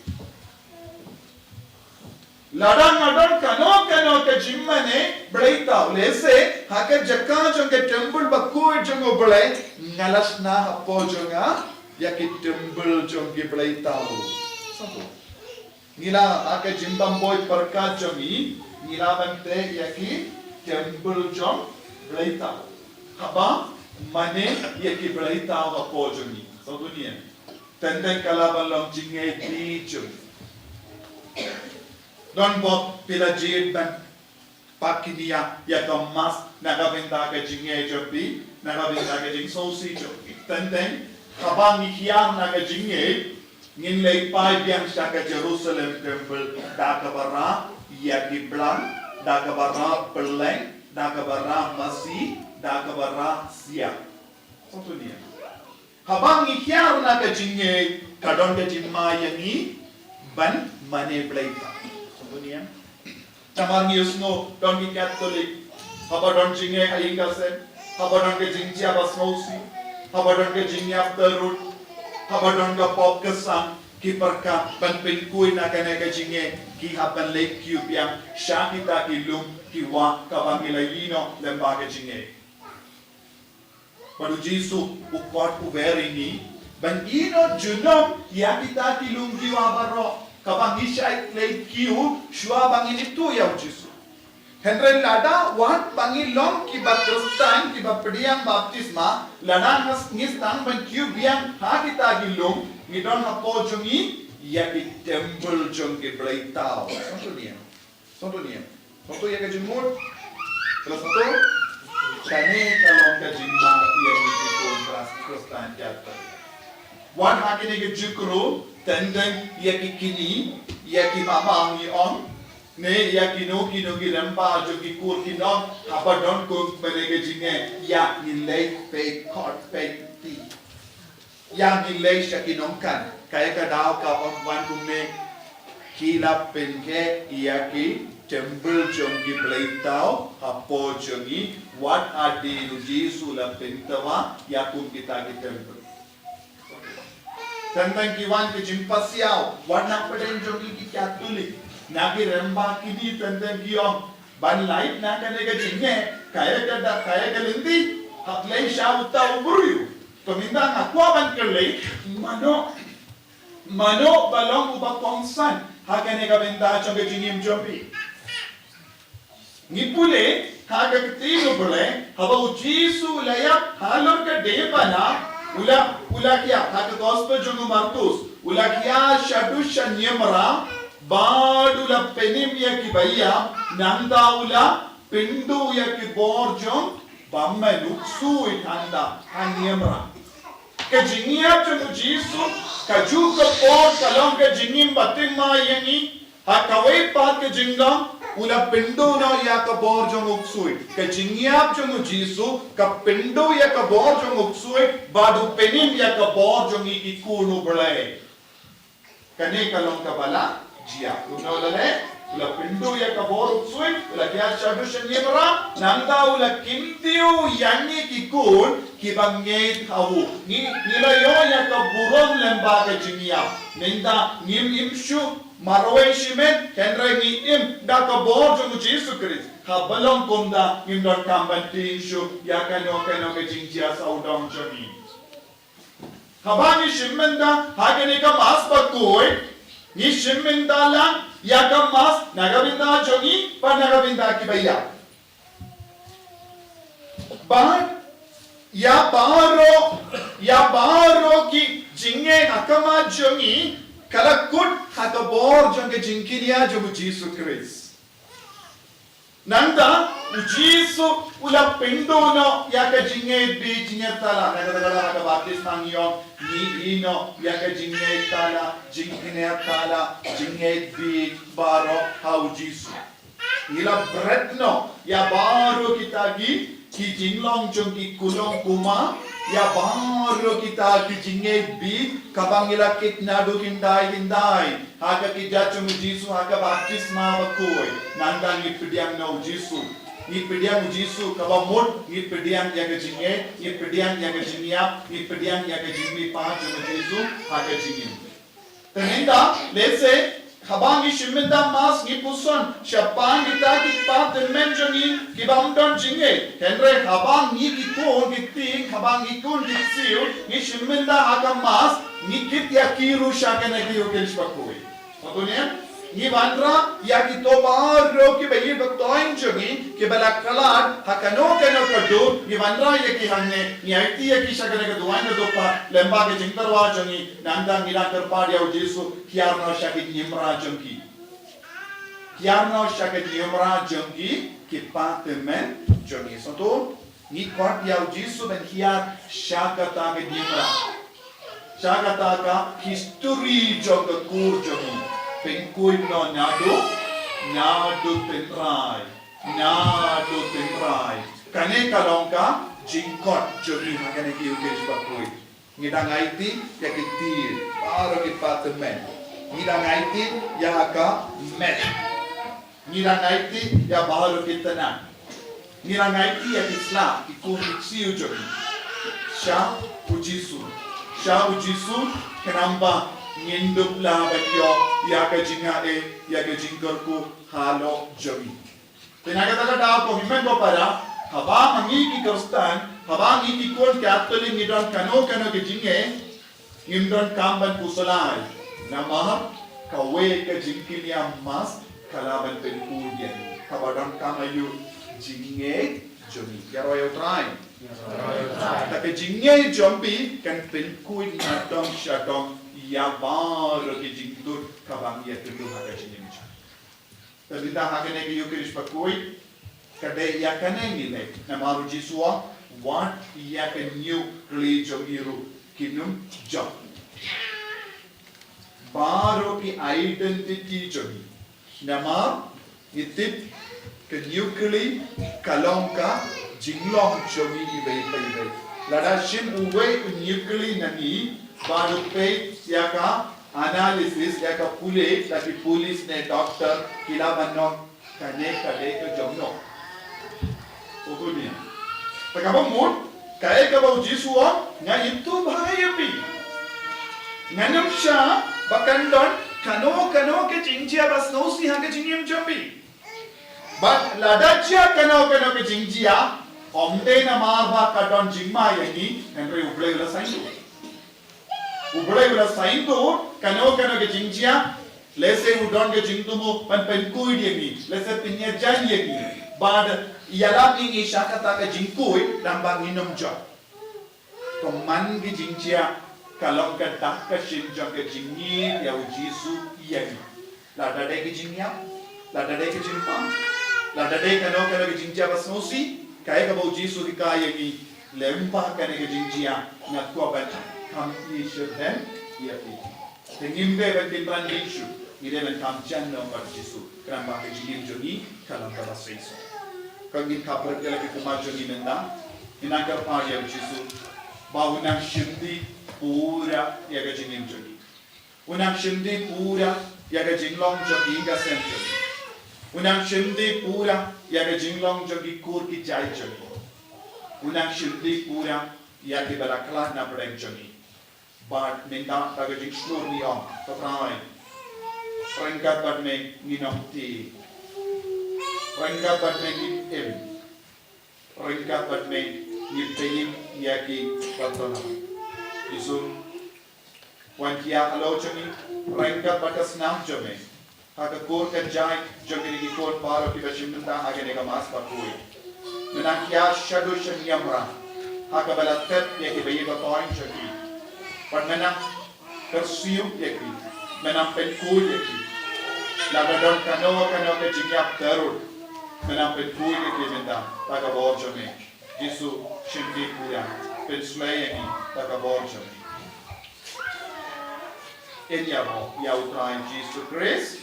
Lada nga don kano kano ka jingmane bleithaw, lehse ha ka jaka jong ka temple bakhuid jong u Blei, nga la shna hapoh jong nga ïa ki temple jong ki bleithaw. Sngewthuh. Ngi la ha ka jingbymhok pyrkhat jong ngi, ngi la ban teh ïa ki temple jong bleithaw. Haba mane ïa ki bleithaw hapoh jong ngi. Sngewthuh ne em? Teng teng ka la ban long jingngeit jong ngi. Don bok phi la jied ban pat kynriah ïa ka mass na ka bynta ka jingngeit jong phi, na ka bynta ka jingsngewsih jong phi. Teng teng haba ngi hiar na ka jingngeit, ngin leit phai biang sha ka Jerusalem temple da kaba rah ïa ki blang, da kaba rah pylleng, da kaba rah masi, da kaba rah siap. Sngewthuh ne em? Haba ngi hiar na ka jingngeit, ka don ka jingma ïa ngi ban mane bleithaw. Sngewthuh ne em? Namar ngi ïohsngew don ki Katholik, haba don jingngeit ha ïing ka sem, haba don ka jingjia ba sngewsih, haba don ka jingïap tarud, haba don ka pop ka sam, ki pyrkhat ban pynkhuid na kane ka jingngeit, ki hap ban leit kiew biang sha kita ki lum ki wah kaba ngi la ïehnoh lyngba ka jingngeit. Bad u Jisu u khot u wer ïa ngi ban ïehnoh junom ïa kita ki lum ki wah baroh kaba ngi shait leit kiew shuwa ba ngin ïathuh ïa u Jisu. Hynrei lada wat ba ngi long kiba Khristan, kiba pdiang baptisma, lada ngi sdang ban kiew biang ha kita ki lum, ngi don hapoh jong ngi ïa ki temple jong ki bleithaw. Sngewthuh ne em? Sngewthuh ne em? Sngewthuh ïa ka jingmut? Sngewthuh? Kane ka long ka jingma ïa ngi ki khun Khristan Katholik. Wat ha kine ki jingkyrkhu, teng teng ïa ki kñi, ïa ki mama ngi ong, ne ïa kino kino ki lyngba jong ki kur ki nong, haba don kum kane ka jingngeit, ïa ngi leit peit khot peit kti. Ïa ngi leit sha ki nongkan, kaei ka daw ka ong wan kumne, ki la pynkhih ïa ki temple jong ki bleithaw hapoh jong ngi, wat hadien u Jisu la pyndawa ïa kum kita ki temple. Teng teng ki wan ki jingpasiaw, wat na pdeng jong ngi ki Katholik, na ki rangbah kñi teng teng ki ong, ban lait na kane ka jingngeit, kaei ka da, kaei ka lynti, hap leit sha uta u briew. To mynta nga kwah ban kylli, mano, mano ba long uba kongsan ha kane ka bynta jong ka jingim jong phi? Ngi pule ha ka ktien U Blei, haba u Jisu u la ïap halor ka diengphna, u la, u la ïap ha ka gospel jong u Markus, u la ïap shaduh sha niamra, bad u la pynim ïa kiba ïap, nangta u la pynduh ïa ki bor jong bymman, u ksuid hangta ha niamra. Ka jingïap jong u Jisu, kajuh ka por ka long ka jingim bathymmai ïa ngi, ha kawei pat ka jinglong, u la pynduh noh ïa ka bor jong u ksuid. Ka jingïap jong u Jisu, ka pynduh ïa ka bor jong u ksuid, bad u pynim ïa ka bor jong ngi ki khun U Blei. Kane ka long kaba la jia. Kumno la leh? U la pynduh ïa ka bor u ksuid, u la kiar shaduh sha niamra, nangta u la kyntiew ïa ngi ki khun kiba ngeit ha u. Ngi, ngi la ïoh ïa ka burom lyngba ka jingïap. Nangta ngim im shuh marwei shimet, hynrei ngi im da ka bor jong u Jisu Khrist. Haba long kumta ngim donkam ban tieng shuh ïa kano kano ka jingjia sawdong jong ngi. Haba ngi shim bynta ha kane ka Mass bakhuid, ngi shim bynta lang ïa ka Mass na ka bynta jong ngi bad na ka bynta kiba ïap. Bad ïa baroh, ïa baroh ki jingngeit ha khmat jong ngi ka la kut ha ka bor jong ka jingkyllia jong u Jisu Khrist. Nangta u Jisu u la pynduh noh ïa ka jingngeit bieit jingngeit thala. Na kata ka daw ha ka baptisma ngi ong, ngi ïeh noh ïa ka jingngeit thala, jingkner thala, jingngeit bieit baroh ha u Jisu. Ngi la bret noh ïa baroh kita ki, ki jinglong jong ki kulong kuma, ïa baroh kita ki jingngeit bieit kaba ngi la kit naduh hyndai hyndai ha ka kjat jong u Jisu ha ka baptisma bakhuid. Nangta ngi pdiang na u Jisu. Ngi pdiang u Jisu, kaba mut ngi pdiang ïa ka jingngeit, ngi pdiang ïa ka jingïap, ngi pdiang ïa ka jingmihpat jong u Jisu ha ka jingim. Te nangta, lehse haba ngi shim bynta Mass ngi puson shaphang kita ki kpa tymmen jong ngi kiba ym don jingngeit. Hynrei haba ngi ki khun ki kti, haba ngi khun ki ksiew ngi shim bynta ha ka Mass, ngi kit ïa ki ruh sha kane ka Eucharist bakhuid. Hato ne? Ngi wanrah ïa kito baroh kiba ïeit ba thoiñ jong ngi kiba la khlad ha kano kano ka dur, ngi wanrah ïa ki hangne, ngi aiti ïa ki sha kane ka duwan ka dukha lyngba ka jingtyrwa jong ngi. Nangta ngi dang kyrpad ïa u Jisu, hiar noh sha ki niamra jong ki. Hiar noh sha ki niamra jong ki, ki kpa tymmen jong ngi. Soto, ngi khot ïa u Jisu ban hiar sha kata ka niamra, sha kata ka history jong ka kur jong ngi. Pynkhuid noh naduh, naduh tynrai, naduh tynrai. Kane ka long ka jingkhot jong ngi ha kane ka Eucharist bakhuid. Ngi dang aiti ïa ki kti baroh ki kpa tymmen. Ngi dang aiti ïa ka met. Ngi dang aiti ïa baroh ki tnat. Ngi dang aiti ïa ki slap, ki khun ki ksiew jong ngi sha u Jisu. Sha u Jisu, khnang ba ngin dup lah ban ïoh ïa ka jingaiei, ïa ka jingkyrkhu halor jong ngi. Te na kata ka daw ko hynmen ko para, haba ma ngi ki Khristan, haba ngi ki khun Katholik ngi don kano kano ka jingngeit, ngim donkam ban pyrshah. Namar kawei ka jingkyllia Mass ka lah ban pynkhuid ïa ngi. Kaba donkam aïu? Jingngeit jong ngi. Ïaroh ïa u Trai. Ta ka jingngeit jong phi kan pynkhuid na dong sha dong ïa baroh ki jingtut kaba ngi ïa kynduh ha ka jingim jong ngi. Te mynta ha kane ka Eucharist bakhuid, ka dei ïa kane ngi leh, namar u Jisu u ong, wat ïa ka ñiuhkhlieh jong ngi ruh kin ym jop. Baroh ki identity jong ngi. Namar ngi tip ka ñiuhkhlieh ka long ka jinglong jong ngi iwei pa iwei. Lada shim uwei u ñiuhkhlieh na ngi, bad u peit ïa ka analysis, ïa ka pule da ki police ne doctor, ki lah ban ong kane ka dei ka jong no. Uto ne. Te kaba mut, kaei kaba u Jisu u ong, nga ithuh bha ïa phi. Ngan ym shah ba kan don kano kano ka jingjia ba sngewsih ha ka jingim jong phi. Bad lada jia kano kano ka jingjia, ym dei namar ba ka don jingma ïa ngi, hynrei U Blei u la saiñdur. U Blei u la saiñdur, kano kano ka jingjia, lehse u don ka jingthmu ban pynkhuid ïa ngi, lehse pynïajan ïa ngi. Bad ïalap ïa ngi sha kata ka jingkhuid, lyngba ngin ym jop. Ka man ka jingjia, ka long ka dak ka shin jong ka jingïeit ïa u Jisu ïa ngi. Lada dei ka jingïap, lada dei ka jingpang, lada dei kano kano ka jingjia ba sngewsih, kaei kaba u Jisu u hikai ïa ngi, lyngba kane ka jingjia, nga kwah ban kham ïeit shitrhem ïa phi. Te ngim dei ban kynran ïeit shuh, ngi dei ban kham jan noh bad u Jisu, khnang ba ka jingim jong ngi, ka long kaba seisoh. Ka ngin khapkhreh ïa la ki khmat jong ngi mynta, ngin nang kyrpad ïa u Jisu, ba un nang shim dih pura ïa ka jingim jong ngi. Un nang shim dih pura ïa ka jinglong jong ngi, ka sem jong ngi. U nang shim dih pura ïa ka jinglong jong ki kur ki jait jong ngi. U nang shim dih pura ïa kiba la khlad na pdeng jong ngi. Bad mynta da ka jingshlur ngi ong, Ko Trai, ryngkat bad me ngin ym kti. Ryngkat bad me ngin im. Ryngkat bad me ngin pynïeng ïa kiba dohnud. Jisu, wan khia halor jong ngi ryngkat bad ka snam jong me. Ha ka kur ka jait jong kine ki khun baroh kiba shim bynta ha kane ka Mass bakhuid. Me nang khia shaduh shaniamra ha kaba la tep ïa kiba ïeit ba toiñ jong ki. Bad me nang kyrsiew ïa ki, me nang pynkhuid ïa ki. Lada don kano kano ka jingïap tarud, me nang pynkhuid ïa ki mynta da ka bor jong me. Jisu, shim dih pura, pynsleh ïa ngi da ka bor jong me. Yn ïaroh ïa U Trai Jisu Khrist.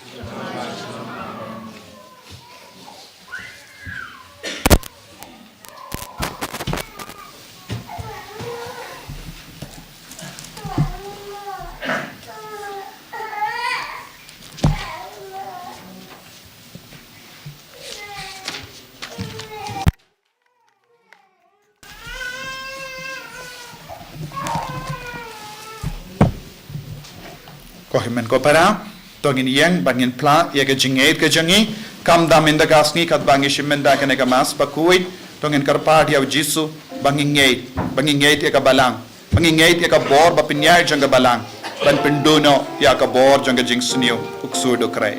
Ko hynmen ko para, to ngin ïeng bad ngin phla ïa ka jingngeit ka jong ngi. Kham da mynta ka sngi katba ngi shim mynta kane ka Mass bakhuid, to ngin kyrpad ïa U Jisu ba ngin ngeit, ba ngin ngeit ïa ka Balang, ba ngin ngeit ïa ka bor ba pynïaid jong ka Balang ban pynduh noh ïa ka bor jong ka jingsniew u ksuid u krei.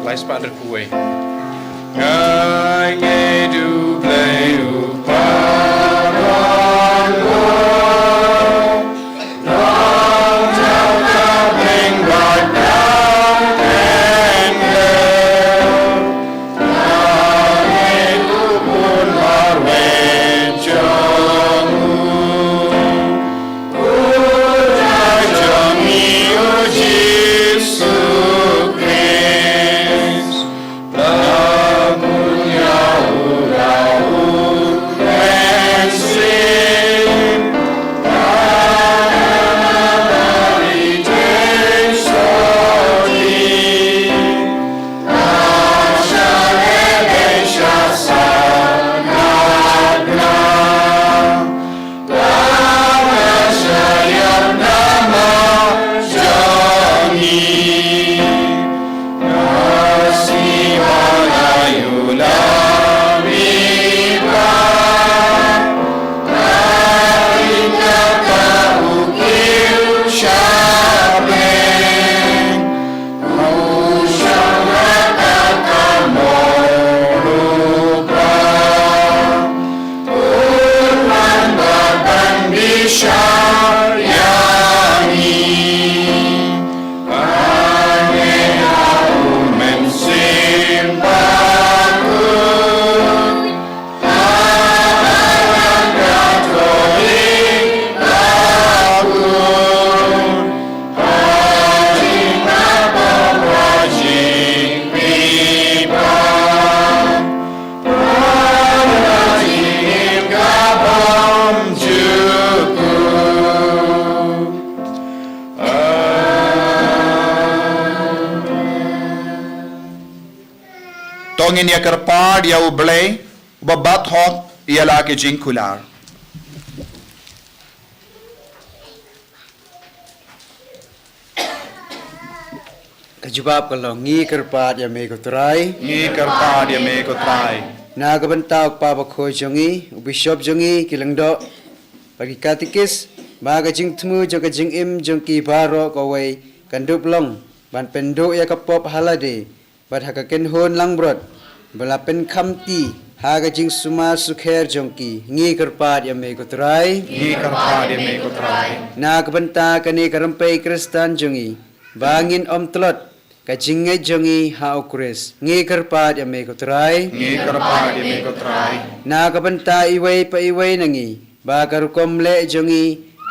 Lai spah dra kuwei. Ngai ngai du blei u paron. To ngin ïa kyrpad ïa U Blei, uba bat hok ïa la ki jingkular. Ka jubab ka long, ngi kyrpad ïa me ko Trai. Ngi kyrpad ïa me ko Trai. Na ka bynta u Kpa Bakhuid jong ngi, u Bishop jong ngi, ki lyngdoh bad ki katikis, ba ka jingthmu jong ka jingim jong ki baroh kawei kan dup long ban pynduh ïa ka pop ha lade bad ha ka kynhun langbrot ba la pynkhamti ha ka jingsumar sukher jong ki. Ngi kyrpad ïa me ko Trai. Ngi kyrpad ïa me ko Trai. Na ka bynta kane ka rympei Khristan jong ngi, ba ngin ym tlot ka jingngeit jong ngi ha U Khrist, ngi kyrpad ïa me ko Trai. Ngi kyrpad ïa me ko Trai. Na ka bynta iwei pa iwei na ngi, ba ka rukom leh jong ngi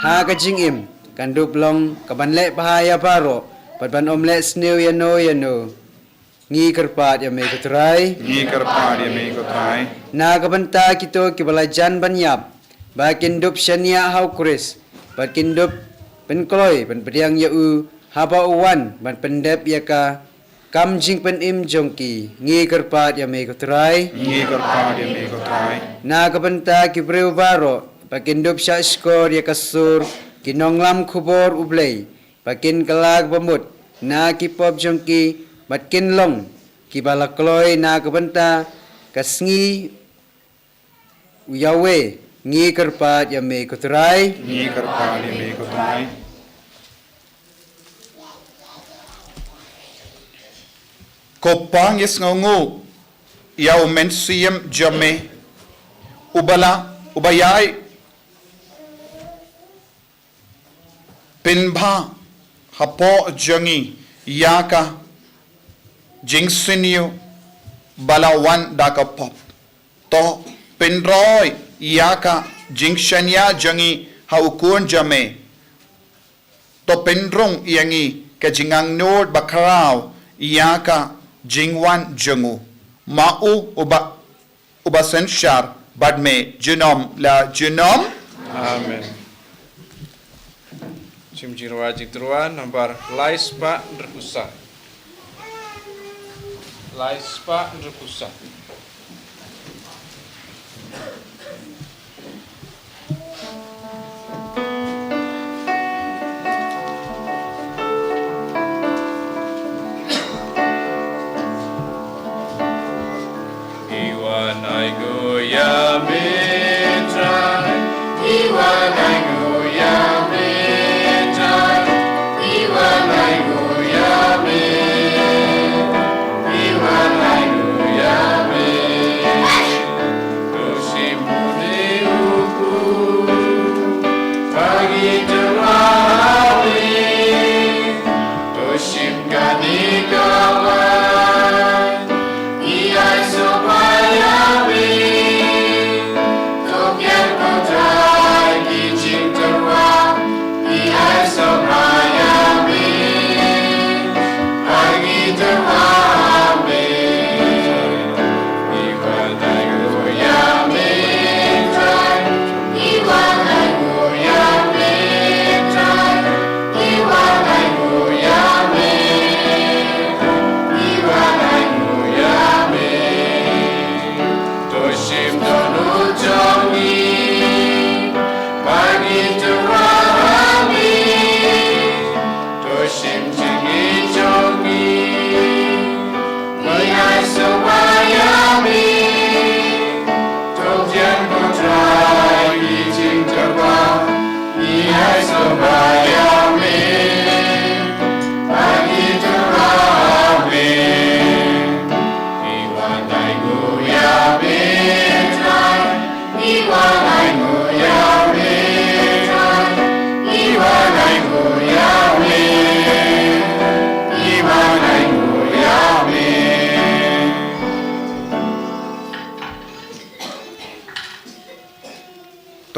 ha ka jingim kan dup long kaban leh bha ïa baroh bad ban ym leh sniew ïano ïano, ngi kyrpad ïa me ko Trai. Ngi kyrpad ïa me ko Trai. Na ka bynta kito kiba la jan ban ïap, ba kin dup shaniah ha U Khrist bad kin dup pynkloi ban pdiang ïa u Haba u wan ban pyndep ïa ka kam jingpynim jong ki, ngi kyrpad ïa me ko Trai. Ngi kyrpad ïa me ko Trai. Na ka bynta ki briew baroh ba kin dup shah shkor ïa ka sur ki nonglam khubor U Blei, ba kin kylla ka bamut na ki pop jong ki, bad kin long kiba la kloi na ka bynta ka sngi u Yahweh, ngi kyrpad ïa me ko Trai. Ngi kyrpad ïa me ko Trai. Ko Pa, ngi sngewnguh ïa u Mynsiem jong me, uba la, uba ïai pynbha hapoh jong ngi ïa ka jingsniew ba la wan da ka pop. To pynroi ïa ka jingshaniah jong ngi ha u Khun jong me. To pynrung ïa ngi ka jingangnud bakhraw ïa ka jingwan jong u. Ma u uba, uba synshar bad me junom la junom. Amen. Shim jingrwai jingtyrwa nambar lai spah hynriewphew saw. Lai spah hynriewphew saw.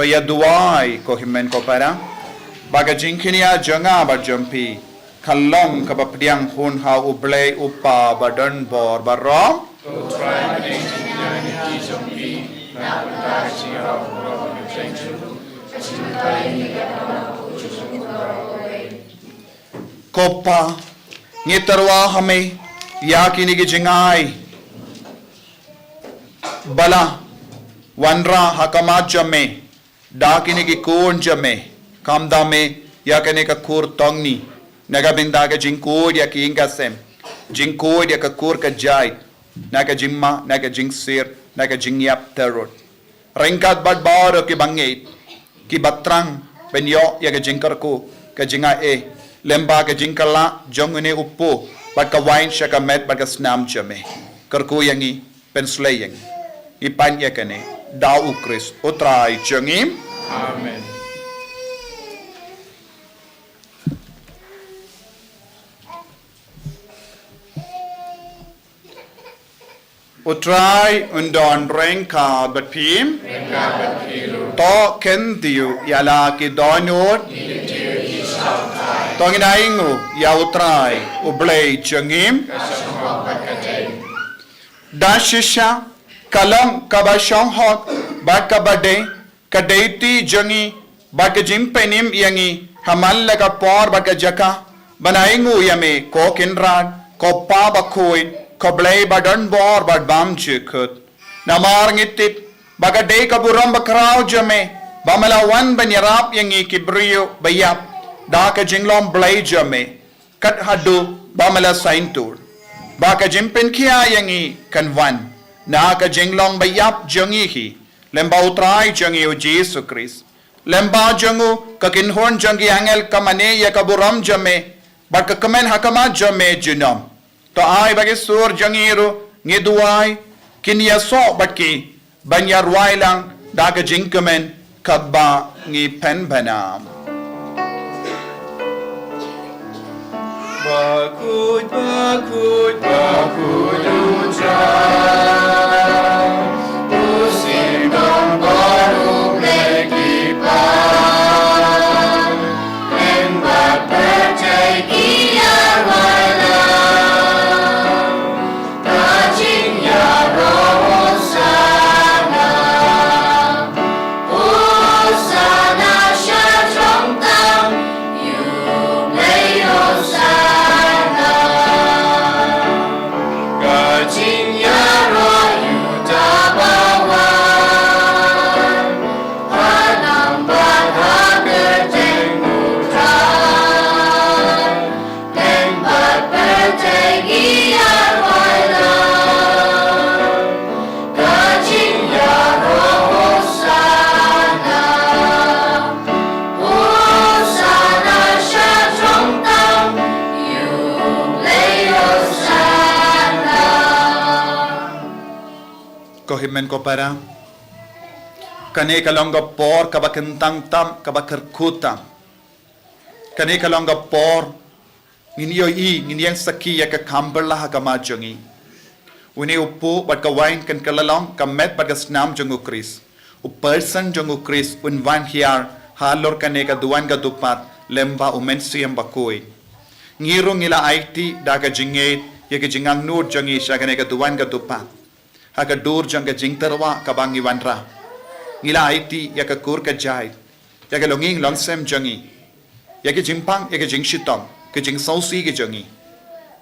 To ïa duwai ko hynmen ko para, ba ka jingkñia jong nga bad jong phi kan long kaba pdiang hun ha U Blei U Kpa badonbor baroh. Ko Pa, ngi tyrwa ha me ïa kine ki jingai ba la wanrah ha khmat jong me da kine ki khun jong me. Kham da me ïa kane ka kur Tongni, na ka bynta ka jingkhuid ïa ki ïing ki sem, jingkhuid ïa ka kur ka jait, na ka jingma, na ka jingsir, na ka jingïap tarot. Ryngkat bad baroh ki bangeit, ki bathrang ban ïoh ïa ka jingkyrkhu, ka jingai, lyngba ka jingkylla jong une u kpu, bad ka wine sha ka met bad ka snam jong me. Kyrkhu ïa ngi, pynshlei ïa ngi. Ngi pan ïa kane da U Khrist U Trai jong ngi. Amen. U Trai un don ryngkat bad phi. To khyndiat ïa la ki dohnud. To ngin ainguh ïa U Trai U Blei jong ngi. Da shisha ka long kaba shong hok bad kaba dei ka dei ti jong ngi bad ka jingpynim ïa ngi ha man la ka por bad ka jaka, ban ainguh ïa me, ko Kynrad, ko Pa bakhuid, ko Blei badonbor bad bymjukut. Namar ngi tip ba ka dei ka burom bakhraw jong me ba me la wan ban ïarap ïa ngi ki briew baïap da ka jinglong Blei jong me, kat haduh ba me la saiñdur ba ka jingpynkhia ïa ngi kan wan na ka jinglong baïap jong ngi hi, lyngba U Trai jong ngi U Jisu Khrist. Lyngba jong u, ka kynhun jong ki angel ka mane ïa ka burom jong me bad ka kmen ha khmat jong me junom. To ai ba ki sur jong ngi ruh, ngi duwai, kin ïasoh bad ki ban ïa rwai lang da ka jingkmen katba ngi pynbna. Bakhuid, bakhuid, bakhuid U Trai, U Syiem don bor, U Blei ki para, lyngba pyrthei ki ïa rwai lang. Ka jingïaroh Hosana, Hosana sha jrong tam, ïa U Blei Hosana. Ka jingïaroh ïa uta ba wan, ha nam bad ha kyrteng U Trai. Lyngba pyrthei ki ïa rwai lang. Ka jingïaroh Hosana. Hosana sha jrong tam, ïa U Blei Hosana. Ko hynmen ko para, kane ka long ka por kaba kyntang tam, kaba kyrkhu tam. Kane ka long ka por ngin ïohi, ngin ïeng sakhi ïa ka kam phylla ha khmat jong ngi. Une u puk bad ka wain kan kylla long ka met bad ka snam jong U Khrist. U person jong U Khrist un wan hiar halor kane ka duwan ka dupat lyngba U Mynsiem Bakhuid. Ngi ruh ngi la aiti da ka jingngeit ïa ka jingangnud jong ngi sha kane ka duwan ka dupat. Ha ka dur jong ka jingtyrwa kaba ngi wanrah, ngi la aiti ïa ka kur ka jait, ïa ka longïing longsem jong ngi, ïa ka jingpang, ïa ka jingshitom, ka jingsngewsih ka jong ngi.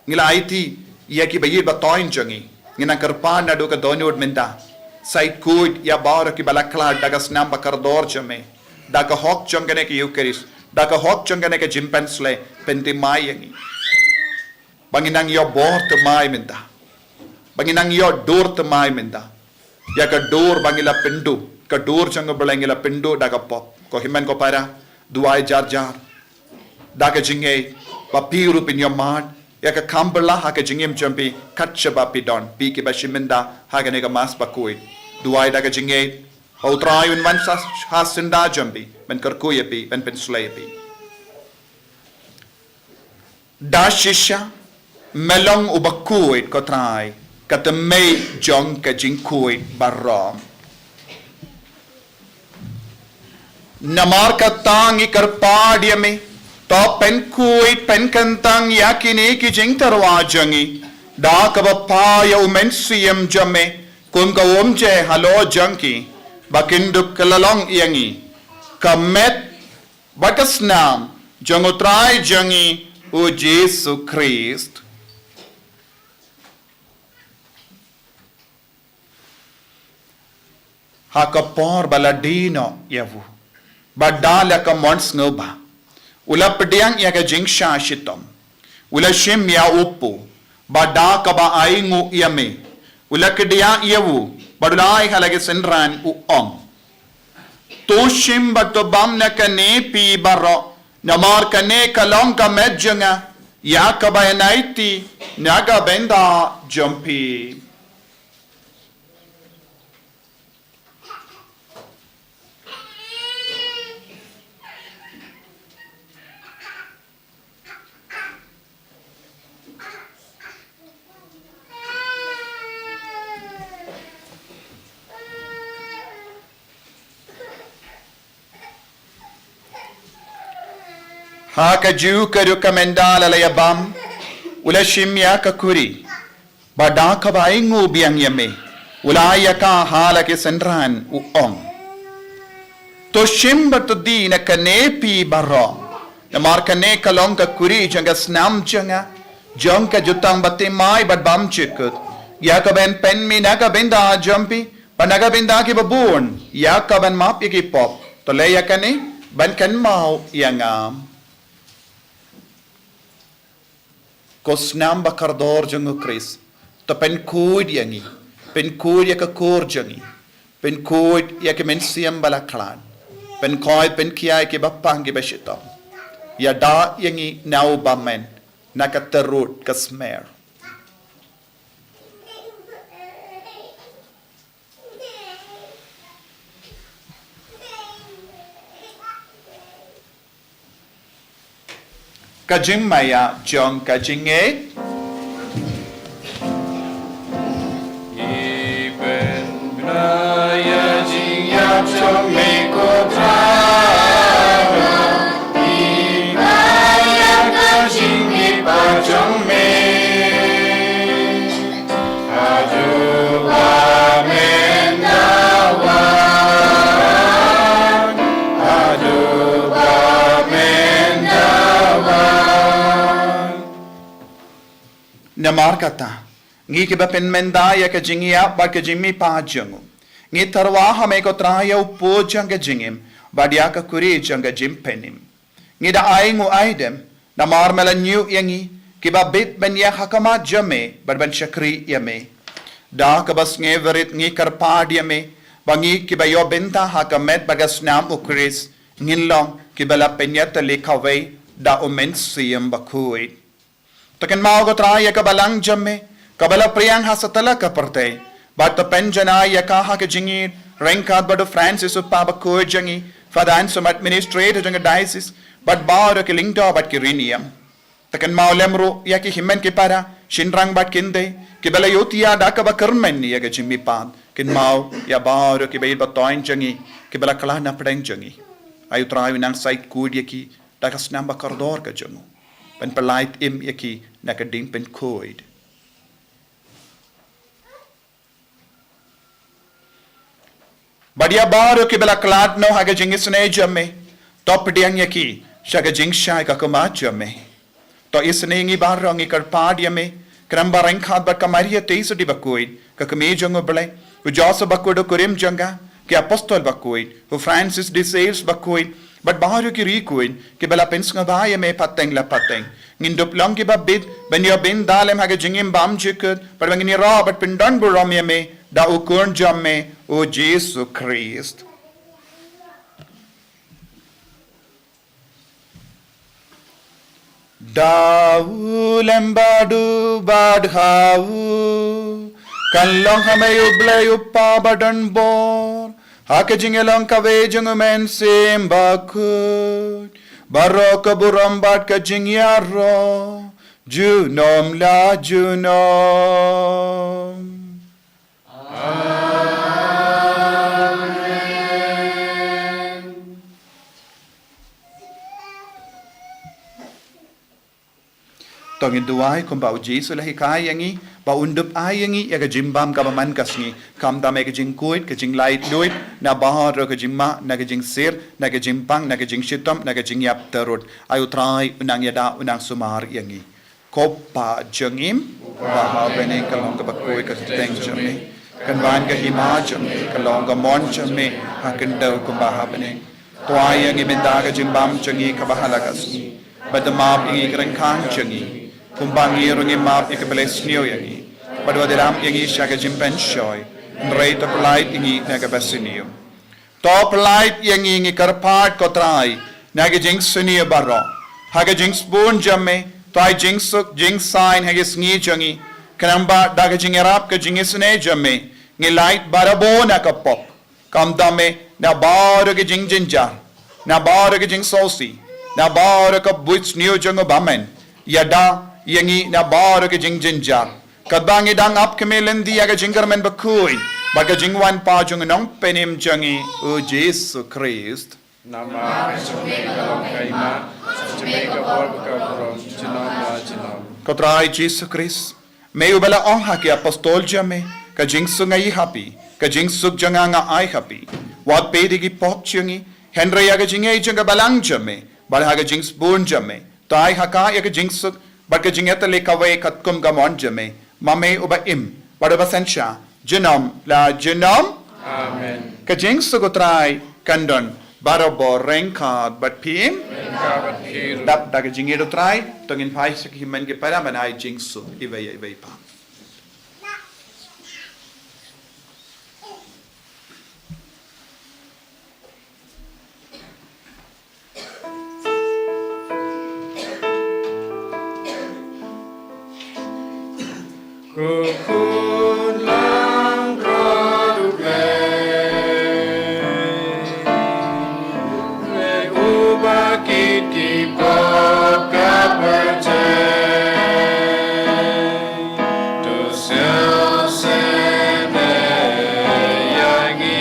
Ngi la aiti ïa ki ba ïeit ba toiñ jong ngi. Ngi nang kyrpad naduh ka dohnud mynta. Sa ïeit khuid ïa baroh ki ba la khlad da ka snam ba kordor jong me, da ka hok jong kane ka Eukharist, da ka hok jong kane ka jingpynshlei, pynthymmai ïa ngi. Ba ngin nang ïoh bor thymmai mynta. Ba ngin nang ïoh dur thymmai mynta. Ïa ka dur ba ngi la pynduh, ka dur jong U Blei ngi la pynduh da ka pop. Ko hynmen ko para, duwai jar jar da ka jingngeit ba phi ruh phin ïohmad ïa ka kam phylla ha ka jingim jong phi kat shaba phi don, phi ki ba shim mynta ha kane ka Mass bakhuid. Duwai da ka jingngeit ba U Trai un wan sa ha syndah jong phi ban kyrkhu ïa phi, ban pynshlei ïa phi. Da shisha me long uba khuid, ko Trai, ka thymmei jong ka jingkhuid baroh. Namar kata ngi kyrpad ïa me, to pynkhuid pynkyntang ïa kine ki jingtyrwa jong ngi da kaba phah ïa U Mynsiem jong me kum ka umje halor jong ki, ba kin dup kylla long ïa ngi ka met bad ka snam jong U Trai jong ngi U Jisu Khrist. Ha ka por ba la die noh ïa u, ba da la ka mon sngewbha, u la pdiang ïa ka jingshah shitom, u la shim ïa u puk, ba da kaba ainguh ïa me, u la kdiah ïa u, bad u la ai ha la ki synran, u ong: To shim bad to bam na kane phi baroh, namar kane ka long ka met jong nga, ïa kaba yn aiti na ka bynta jong phi. Ha kajuh ka rukom ynda la la ïa bam, u la shim ïa ka khuri, bad da kaba ainguh biang ïa me, u la ai ïa ka ha la ki synran, u ong: To shim bad to die na kane phi baroh, Namar kane ka long ka kuri jong ka snam jong nga, jong ka jutang bathymmai bad bymjukut, ïa kaban pynmih na ka bynta jong phi bad na ka bynta ki babun, ïa kaban map ïa ki pop. To leh ïa kane ban kynmaw ïa nga. Ko snam ba kordor jong u Khrist, to pynkhuid ïa ngi, pynkhuid ïa ka kur jong ngi, pynkhuid ïa ki mynsiem ba la khlad, pynkhuid pynkhia ïa ki bapang ki bashitom. Ïada ïa ngi na u bymman, na ka tyrut ka smer. Ka jingmaïa jong ka jingngeit. Ngi pynbna ïa ka jingïap jong me ko Trai. Ngi pynbna ïa ka jingïap jong me. Haduh ba men da wan, haduh ba men da wan. Namar kata, ngi kiba pynmynda ïa ka jingïap bad ka jingmihpat jong u, ngi tyrwa ha me ko Trai ïa u pud jong ka jingim bad ïa ka kuri jong ka jingpynim. Ngi da ai nguaidem, namar me la ñiuh ïa ngi, kiba bit ban ïeng ha khmat jong me, bad ban shakri ïa me. Da kaba sngewrit ngi kyrpad ïa me, ba ngi kiba ïoh bynta ha ka met bad ka snam u Khrist, ngin long kiba la pynïatylli kawei da u Mynsiem Bakhuid. To kynmaw ko Trai ïa ka balang jong me, kaba la pdiang ha satlak ka pyrthei. Bad to pynjanai ïa ka ha ka jingïeit, ryngkat bad u Francis u Papa bakhuid jong ngi, Father Anselm administrator jong ka diocese, bad baroh ki lyngdoh bad ki riewniam. To kynmaw lem ruh ïa ki hynmen ki para, shynrang bad kynthei, kiba la ïohthiah da kaba kyrmen ïa ka jingmihpat. Kynmaw ïa baroh kiba ïeit ba thoiñ jong ngi, kiba la khlad na pdeng jong ngi. Ai u Trai u nang shait khuid ïa ki, da ka snam ba kordor ka jong u. Ban pyllait im ïa ki na ka jingpynkhuid. Bad ïa baroh kiba la khlad noh ha ka jingisynei jong me, to pdiang ïa ki sha ka jingshai ka khmat jong me. To isynei ngi baroh, ngi kyrpad ïa me, khnang ba ryngkat bad ka Maria Theisotti bakhuid, ka kmie jong u Blei, u Joseph bakhuid u kurim jong ka, ki apostol bakhuid, u Francis de Sales bakhuid, bad baroh ki riewkhuid kiba la pynsngewbha ïa me pateng la pateng. Ngin dup long kiba bit ban ïoh bynta lem ha ka jingim bymjukut, bad ba ngin ïaroh bad pyndonburom ïa me da u Khun jong me, u Jisu Khrist. Da u lem bad u bad ha u, kan long ha me u Blei u Kpa badonbor, ha ka jingïalong kawei jong u Mynsiem Bakhuid, baroh ka burom bad ka jingïaroh junom la junom. Amen. To ngin duwai kumba u Jisu u la hikai ïa ngi, ba un dup ai ïa ngi ïa ka jingbam kaba man ka sngi, khamtam ïa ka jingkhuid, ka jinglaitluid na baroh ka jingma, na ka jingsir, na ka jingpang, na ka jingshitom, na ka jingïap tyrut. Ai u Trai u nang ïada, u nang sumar ïa ngi. Ko Kpa jong ngi uba ha bneng, ka long kaba khuid ka kyrteng jong me. Kan wan ka hima jong me, ka long ka mon jong me ha khyndew kumba ha bneng. To ai ïa ngi mynta ka jingbam jong ngi kaba ha la ka sngi. Bad to map ïa ngi ki ryngkang jong ngi, kumba ngi ruh ngi map ïa kiba la sniew ïa ngi. Bad wat ïalam ïa ngi sha ka jingpynshoi, hynrei to pyllait ïa ngi na kaba sniew. To pyllait ïa ngi, ngi kyrpad ko Trai, na ka jingsniew baroh. Ha ka jingsbun jong me, to ai jingsuk jingsaiñ ha ka sngi jong ngi, khnang ba da ka jingïarap ka jingisynei jong me, ngin lait barabor na ka pop. Khamtam eh na baroh ki jingjynjar, na baroh ki jingsngewsih, na baroh ka buit sniew jong u bymman. Ïada ïa ngi na baroh ki jingjynjar, katba ngi dang ap khmih lynti ïa ka jingkyrmen bakhuid bad ka jingwan pat jong u Nongpynim jong ngi, u Jisu Khrist. Namar ka jong me ka long ka hima, ka jong me ka bor bad ka burom, junom la junom. Ko Trai Jisu Khrist, me uba la ong ha ki apostol jong me, ka jingsuk nga ïoh ha phi, ka jingsuk jong nga nga ai ha phi. Wat peit ïa ki pop jong ngi, hynrei ïa ka jingngeit jong ka balang jong me bad ha ka jingsbun jong me. To ai ha ka ïa ka jingsuk bad ka jingïatylli kawei katkum ka mon jong me, ma me uba im bad uba synshar junom la junom. Amen. Ka jingsuk U Trai kan don barabor ryngkat bad phi. Ryngkat bad phi ruh. Dap da ka jingïeit U Trai, to ngin phai sha ki hynmen ki para ban ai jingsuk iwei ïa iwei pat. Ko khun langbrot U Blei, uba kit ki pop ka pyrthei, to sngewsih ïa ngi.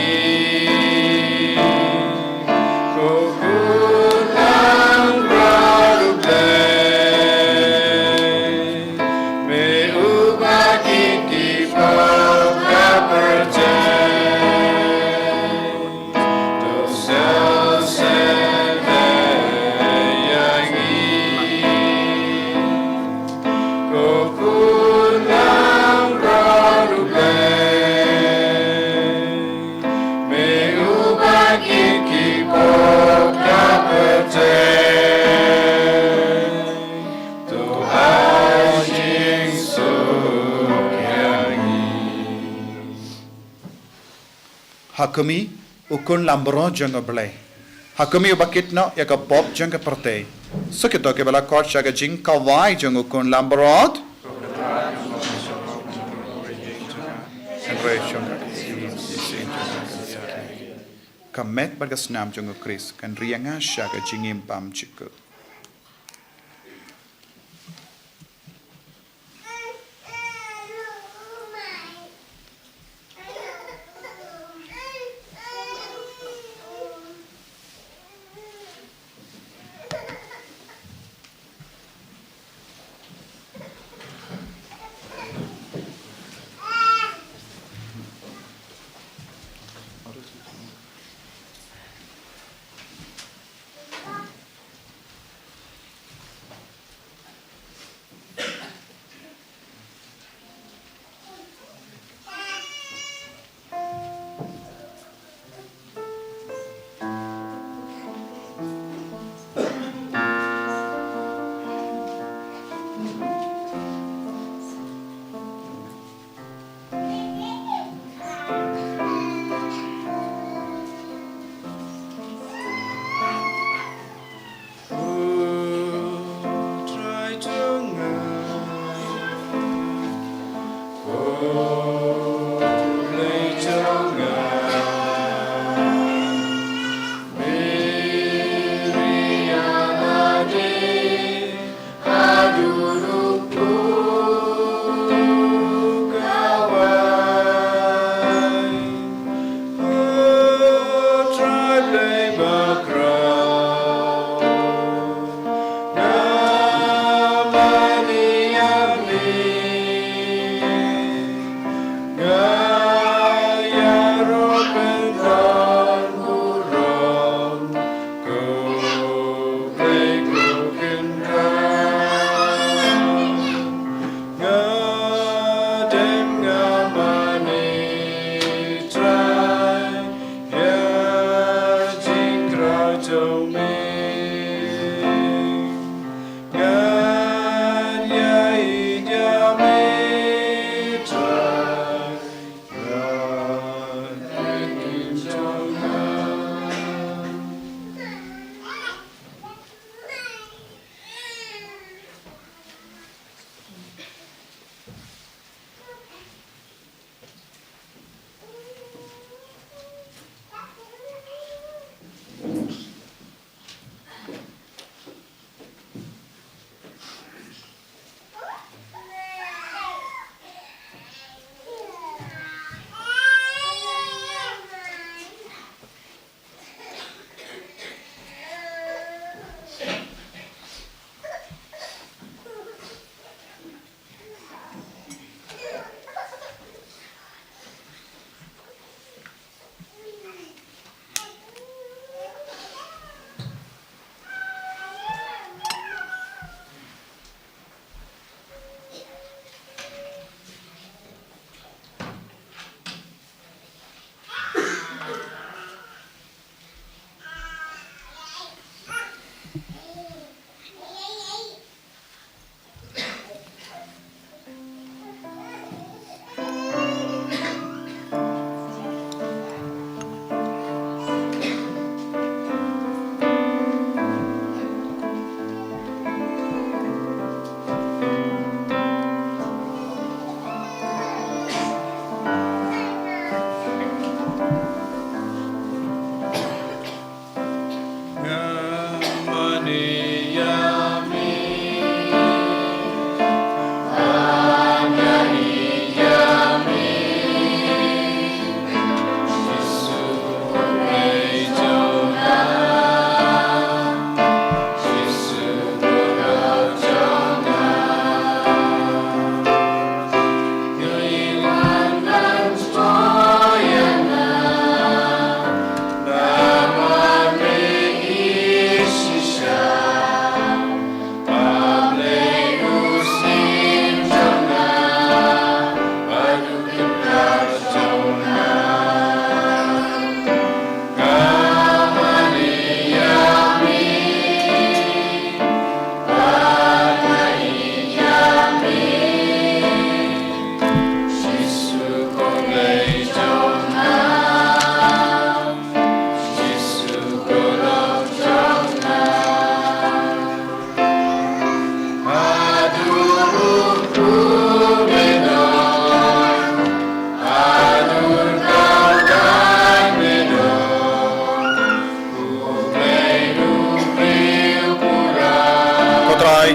Ko khun langbrot U Blei, me uba kit ki pop ka pyrthei, to sngewsih ïa ngi. Ko khun langbrot U Blei, me uba kit ki pop ka pyrthei, to ai jingsuk ïa ngi. Ha kum i u khun langbrot jong U Blei, ha kum i uba kit noh ïa ka pop jong ka pyrthei, sa kito kiba la khot sha ka jingkhawai jong u khun langbrot. Ka met bad ka snam jong U Khrist kan ri ïa nga sha ka jingim bymjukut.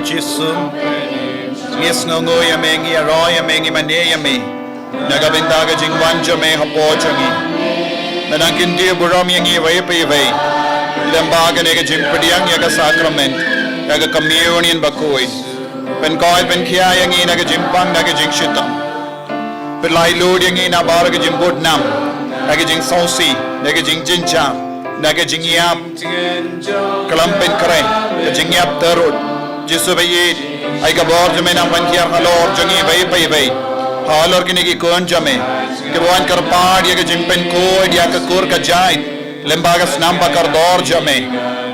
Jisu, ngi sngewnguh ïa me, ngi ïaroh ïa me, ngi mane ïa me na ka bynta ka jingwan jong me hapoh jong ngi. Me nang kyntiew burom ïa ngi iwei pa iwei lyngba kane ka jingpdiang ïa ka sakrament, ïa ka communion bakhuid. Pynkoit pynkhia ïa ngi na ka jingpang, na ka jingshitom. Pynlait lut ïa ngi na baroh ka jingbud nam, na ka jingsngewsih, na ka jingjynjar, na ka jingïap khlem pynkhreh, ka jingïap tarud. Jisu ba ïeit, ai ka bor jong me nang pynhiar halor jong ngi iwei pa iwei. Halor kine ki khun jong me kiba wan kyrpad ïa ka jingpynkhuid ïa ka kur ka jait lyngba ka snam ba kordor jong me.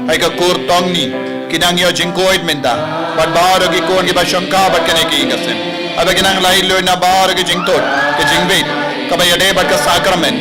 Ai ka kur Tongni ki nang ïoh jingkhuid mynta, bad baroh ki khun kiba shongkha bad kane ka ïing ka sem. Haba ki nang lait lut na baroh ka jingtud, ka jingwit kaba ïadei bad ka sakrament,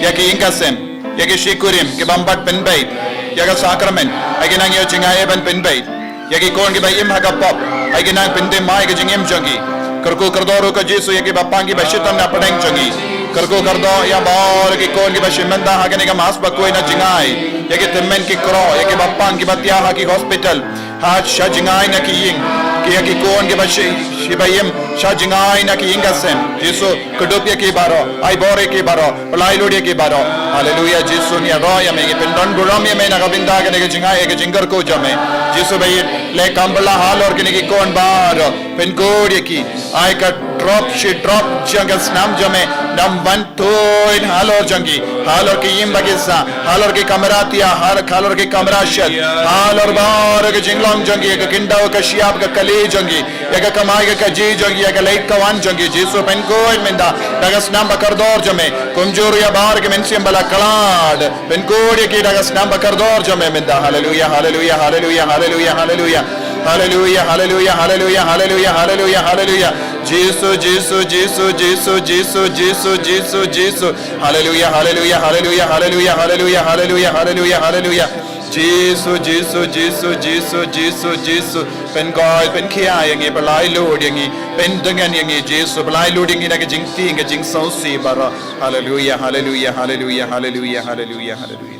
ïa ka ïing ka sem, ïa ki shikurim kiba ym pat pynbeit ïa ka sakrament, ai ki nang ïoh jingai ban pynbeit. Ïa ki khun kiba im ha ka pop, ai ki nang pynthymmai ka jingim jong ki. Kyrkhu kyrdoh ruh ko Jisu ïa kiba pang kiba shitom na pdeng jong ngi. Kyrkhu kyrdoh ïa baroh ki khun kiba shim bynta ha kane ka Mass bakhuid na jngai. Ïa ki tymmen ki kro, ïa kiba pang kiba thiah ha ki hospital, ha sha jngai na ki ïing. Ki ïa ki khun kiba shi, shiba im sha jngai na ki ïing ka sem. Jisu, kdup ïa ki baroh, ai bor ïa ki baroh, pynlait lut ïa ki baroh. Haleluia, Jisu ngi ïaroh ïa me, ngi pyndon burom ïa me na ka bynta kane ka jngai, ïa ka jingkyrkhu jong me. Jisu ba ïeit, leh kam bylla halor kine ki khun baroh, pynkhuid ïa ki. Ai ka drop shi drop jong ka snam jong me nang wan tuid halor jong ki, halor ki ïing ba ki sah, halor ki kamra thiah, hal-, halor ki kamra shet, halor baroh ka jinglong jong ki, ka khyndew ka shyiap ka kali jong ki, ïa ka kamai ka kajih jong ki, ïa ka leit ka wan jong ki. Jisu pynkhuid mynta da ka snam ba kordor jong me. Kumjuh ruh ïa baroh ki mynsiem ba la khlad, pynkhuid ïa ki da ka snam ba kordor jong me mynta. Haleluia, haleluia, haleluia, haleluia, haleluia. Haleluia, haleluia, haleluia, haleluia, haleluia, haleluia. Jisu, Jisu, Jisu, Jisu, Jisu, Jisu, Jisu, Jisu. Haleluia, haleluia, haleluia, haleluia, haleluia, haleluia, haleluia, haleluia. Jisu, Jisu, Jisu, Jisu, Jisu, Jisu. Pynkoit, pynkhia ïa ngi, pynlait lut ïa ngi, pyndongan ïa ngi, Jisu, pynlait lut ïa ngi na ka jingtieng, ka jingsngewsih baroh. Haleluia, haleluia, haleluia, haleluia, haleluia, haleluia.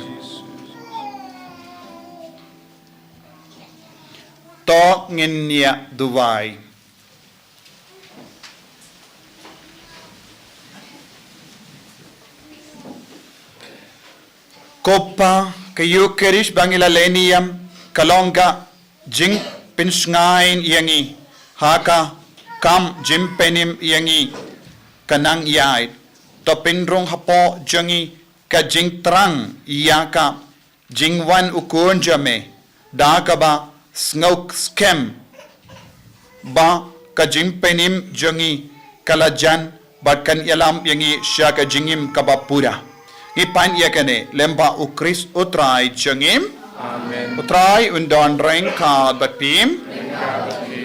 To ngin ïa duwai. Ko Pa, ka Eukharist ba ngi la lehniam ka long ka jingpynshngaiñ ïa ngi ha ka kam jingpynim ïa ngi ka nang ïaid. To pynrung hapoh jong ngi ka jingthrang ïa ka jingwan u Khun jong me, da kaba sngewskhem ba ka jingpynim jong ngi ka la jan bad kan ïalam ïa ngi sha ka jingim kaba pura. Ngi pan ïa kane lyngba u Khrist u Trai jong ngi. Amen. U Trai un don ryngkat bad phi.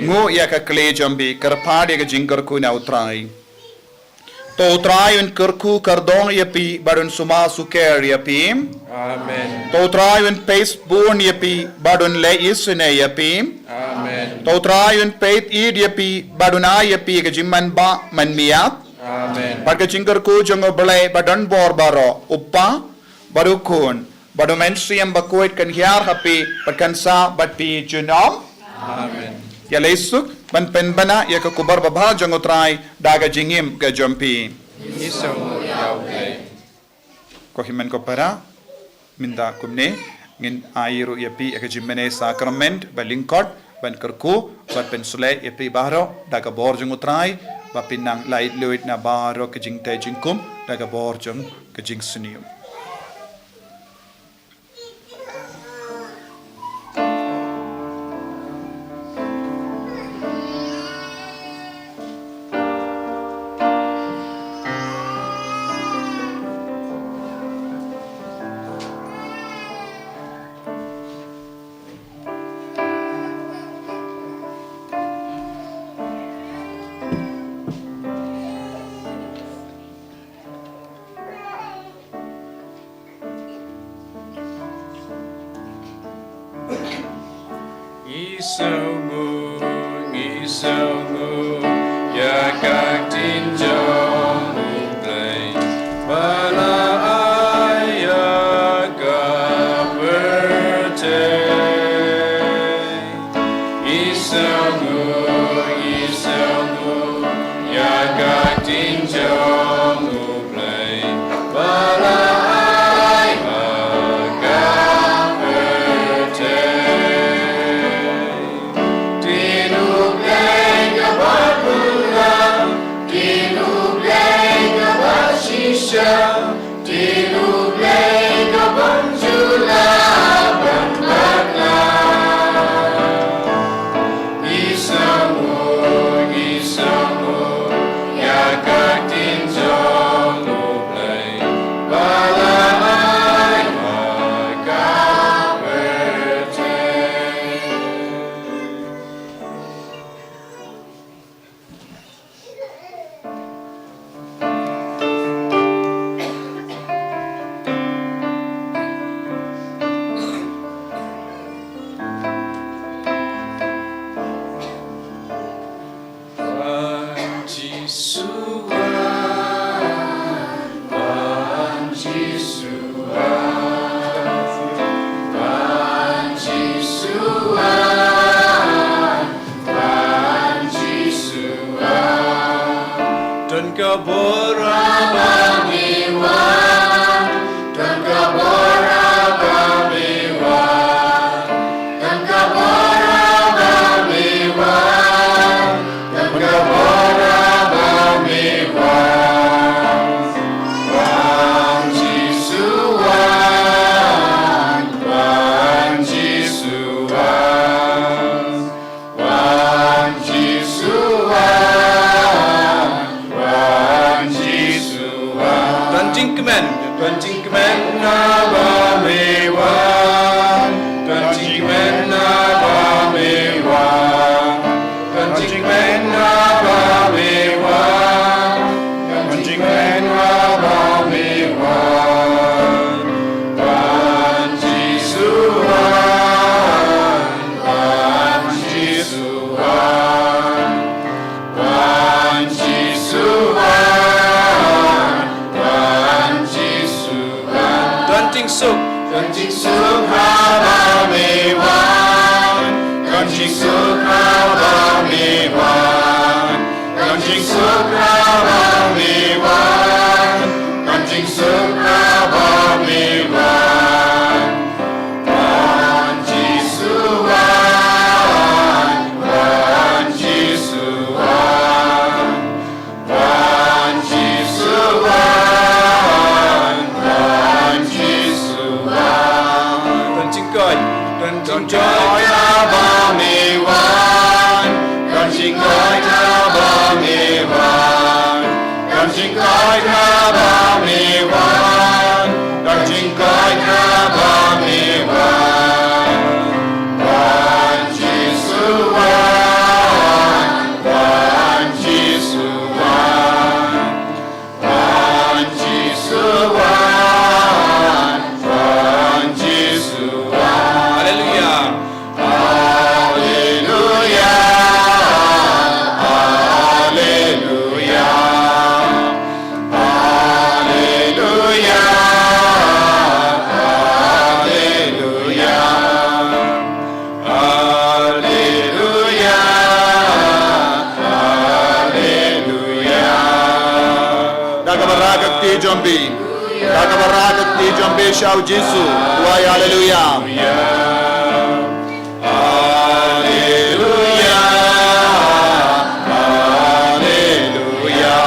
Nguh ïa ka kli jong phi, kyrpad ïa ka jingkyrkhu na u Trai. To u Trai un kyrkhu kyrdoh ïa phi bad un sumar sukher ïa phi. Amen. To u Trai un peit bun ïa phi bad un leh isynei ïa phi. Amen. To u Trai un peit ïeit ïa phi bad un ai ïa phi ka jingmanbah manmiat. Amen. Bad ka jingkyrkhu jong u Blei ba don bor baroh, u Kpa, bad u Khun, bad u Mynsiem Bakhuid kan hiar ha phi bad kan sah bad phi junom. Amen. Ïaleh suk ban pynbna ïa ka khubor babha jong u Trai da ka jingim ka jong phi. Ngi sngewnguh ïa u Blei. Ko hynmen ko para, mynta kumne ngin ai ruh ïa phi ïa ka jingmane sakrament ba lyngkot ban kyrkhu bad pynsleh ïa phi baroh da ka bor jong u Trai, ba phin nang lait luid na baroh ka jingtei jingkhum da ka bor jong ka jingsniew. Ngi sngewnguh, ngi sngewnguh ïa ka ktien jong u Blei ba la ai ïa ka pyrthei. Ngi sngew Don ka bor haba me wan, don ka bor haba me wan, don ka bor haba me wan, don ka bor haba me wan. Wan Jisu wan, wan Jisu wan. Wan Jisu wan, wan Jisu wan. Don jingkmen, don jingkmen haba me wan. Don jingkmen haba me wan. Don jingkmen haba me wan. Don jingkmen haba me wan. Wan Jisu wan. Wan Jisu wan, wan Jisu wan, wan Jisu wan. Don jingsuk, don jingsuk haba me wan. Don jingsuk haba me wan. Don jingsuk haba me wan. Don jingsuk haba me wan. Wan Jisu wan, wan Jisu wan, wan Jisu wan, wan Jisu wan. Don jingkoit, don jingkoit haba me wan, don jingkoit haba me wan. Don jingkoit haba me wan, don jingkoit haba me wan. Wan Jisu wan, wan Jisu wan, wan Jisu wan, wan Jisu wan. Haleluya. Haleluya, haleluya, haleluya, haleluya, haleluya, haleluya. Da kaba rah ka kti jong phi. Da kaba rah ka kti jong phi sha u Jisu. Duwai haleluya. Haleluya. Haleluya.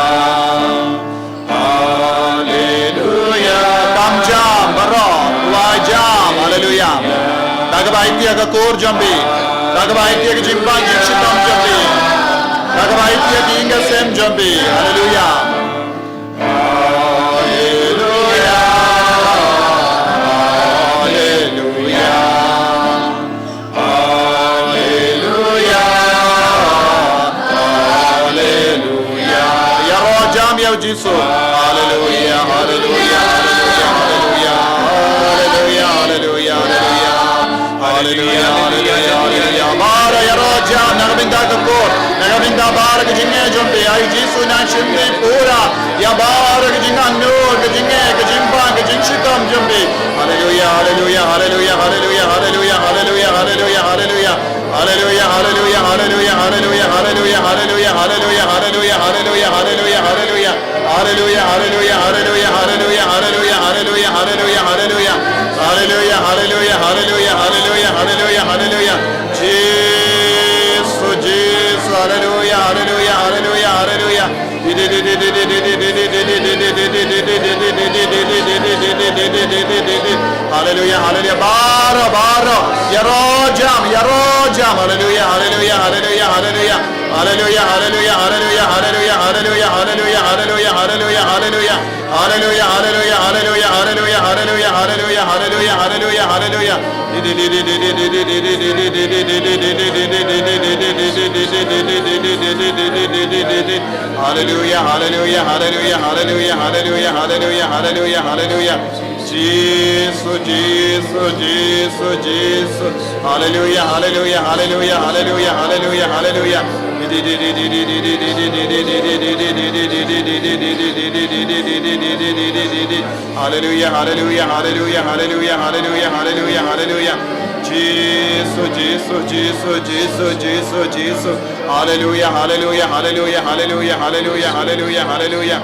Haleluya. Kam jam baroh. Duwai jam. Haleluya. Da kaba aiti ïa ka kur jong phi. Da kaba aiti ïa ka jingpang jingshitom jong phi. Da kaba aiti ïa ka ïing ka sem jong phi. Haleluya. Haleluya. Haleluya. Haleluya. Haleluya. Ïaroh jam ïa u Jisu. Haleluya, haleluya, haleluya, haleluya. Haleluya, haleluya, haleluya. Haleluya, haleluya, haleluya. Baroh ïaroh jam na ka bynta ka kur, na ka bynta baroh ka jingeh jong phi. Ai u Jisu nang shim phi pura ïa baroh ka jingangnud, ka jingeh, ka jingpang, ka jingshitom jong phi. Haleluya, haleluya, haleluya, haleluya, haleluya, haleluya, haleluya, haleluya. Haleluya, haleluya, haleluya, haleluya, haleluya, haleluya, haleluya, haleluya, haleluya, haleluya, haleluya, haleluya. Haleluya, haleluya, haleluya, haleluya, haleluya, haleluya, haleluya, haleluya. Haleluya, haleluya, haleluya, haleluya, haleluya, haleluya. Jisu, Jisu, haleluya, haleluya, haleluya, haleluya. Haleluya, haleluya, haleluya. Baroh, baroh. Ïaroh jam, ïaroh jam. Haleluya, haleluya, haleluya, haleluya, haleluya. Haleluya, haleluya, haleluya, haleluya, haleluya, haleluya, haleluya, haleluya, haleluya. Haleluya, haleluya, haleluya, haleluya, haleluya, haleluya, haleluya, haleluya, haleluya. Haleluya, haleluya, haleluya, haleluya, haleluya, haleluya, haleluya, haleluya, haleluya. Jisu, Jisu, Jisu, Jisu. Haleluya, haleluya, haleluya, haleluya, haleluya, haleluya. Haleluya, haleluya, haleluya, haleluya, haleluya, haleluya, haleluya, haleluya. Jisu, Jisu, Jisu, Jisu, Jisu, Jisu. Haleluya, haleluya, haleluya, haleluya, haleluya, haleluya, haleluya.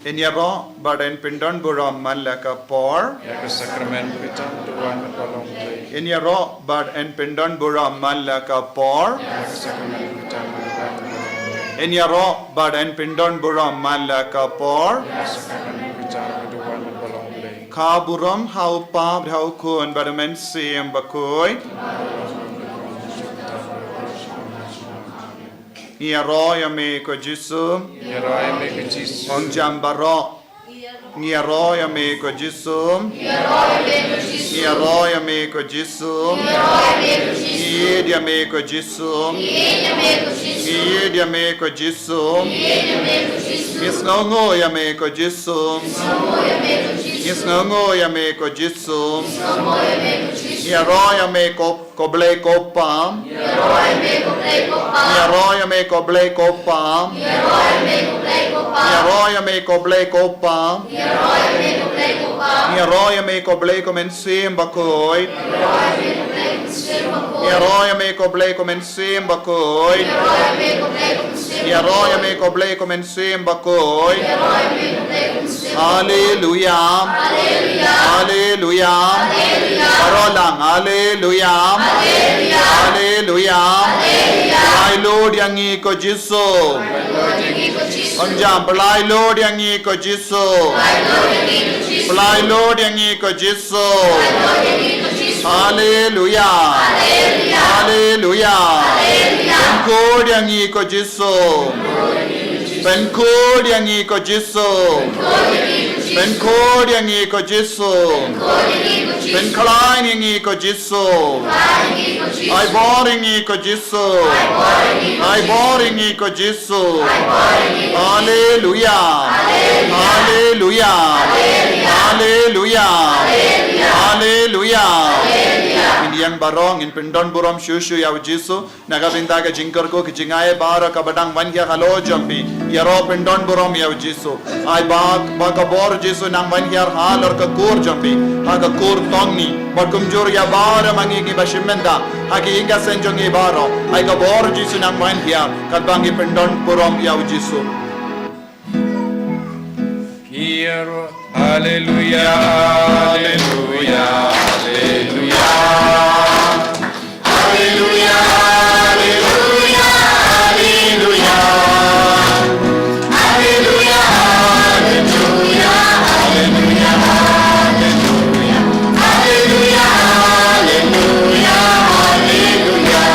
Ngin ïaroh bad ngin pyndon burom man la ka por. Ïa ka sakramen pynjah duwan na ka long Blei. Ngin ïaroh bad ngin pyndon burom man la ka por. Ïa ka sakramen pynjah duwan na ka long Blei. Ngin ïaroh bad ngin pyndon burom man la ka por. Ïa ka sakramen pynjah duwan na ka long Blei. Ka burom ha u Kpa bad ha u Khun bad u Mynsiem Bakhuid. Ngi ïaroh ïa me ko Jisu. Ngi ïaroh ïa me ko Jisu. Ngi ïam baroh. Ngi ïaroh ïa me ko Jisu. Ngi ïaroh ïa me ko Jisu. Ngi ïeit ïa me ko Jisu. Ngi ïeit ïa me ko Jisu. Ngi sngewnguh ïa me ko Jisu. Ngi sngewnguh ïa me ko Jisu. Ngi ïaroh ïa me ko Ko Blei ko Pa. Ïaroh ïa me ko Blei ko Pa. Ïaroh ïa me ko Blei ko Pa. Ïaroh ïa me ko Blei ko Pa. Ïaroh ïa me ko Blei ko Pa. Ïaroh ïa me ko Blei ko Pa. Ïaroh ïa me ko Blei ko Mynsiem Bakhuid. Ïaroh ïa me ko Blei ko Mynsiem Bakhuid. Ïaroh ïa me ko Blei ko Mynsiem Bakhuid. Ïaroh ïa me ko Blei ko Mynsiem Bakhuid. Ïaroh ïa me ko Blei ko Mynsiem Bakhuid. Haleluya. Haleluya. Haleluya. Haleluya. Baroh lang. Haleluya. Haleluya. Haleluya. Haleluya. Pynlait lut ïa ngi ko Jisu. Pynlait lut ïa ngi ko Jisu. Ong jam, pynlait lut ïa ngi ko Jisu. Pynlait lut ïa ngi ko Jisu. Pynlait lut ïa ngi ko Jisu. Pynlait lut ïa ngi ko Jisu. Haleluya. Haleluya. Haleluya. Haleluya. Pynkhuid ïa ngi ko Jisu. Pynkhuid ïa ngi ko Jisu. Pynkhuid ïa ngi ko Jisu. Pynkhlaiñ ïa ngi ko Jisu. Ai bor ïa ngi ko Jisu. Ai bor ïa ngi ko Jisu. Haleluya. Haleluya. Haleluya. Haleluya. Ngin ïeng baroh, ngin pyndon burom shuh shuh ïa u Jisu. Na ka bynta ka jingkyrkhu ka jingai baroh kaba dang wan hiar halor jong phi. Ïaroh pyndon burom ïa u Jisu. Ai ba, ba ka bor Jisu nang wan hiar halor ka kur jong phi. Ha ka kur tong ngi. Bad kumjuh ïa baroh ma ngi kiba shim bynta. Ha ki ïing ki sem jong ngi baroh. Ai ka bor Jisu nang wan hiar. Katba ngi pyndon burom ïa u Jisu. Haleluya, haleluya, haleluya. Haleluya, haleluya, haleluya. Haleluya, haleluya, haleluya, haleluya. Haleluya, haleluya, haleluya.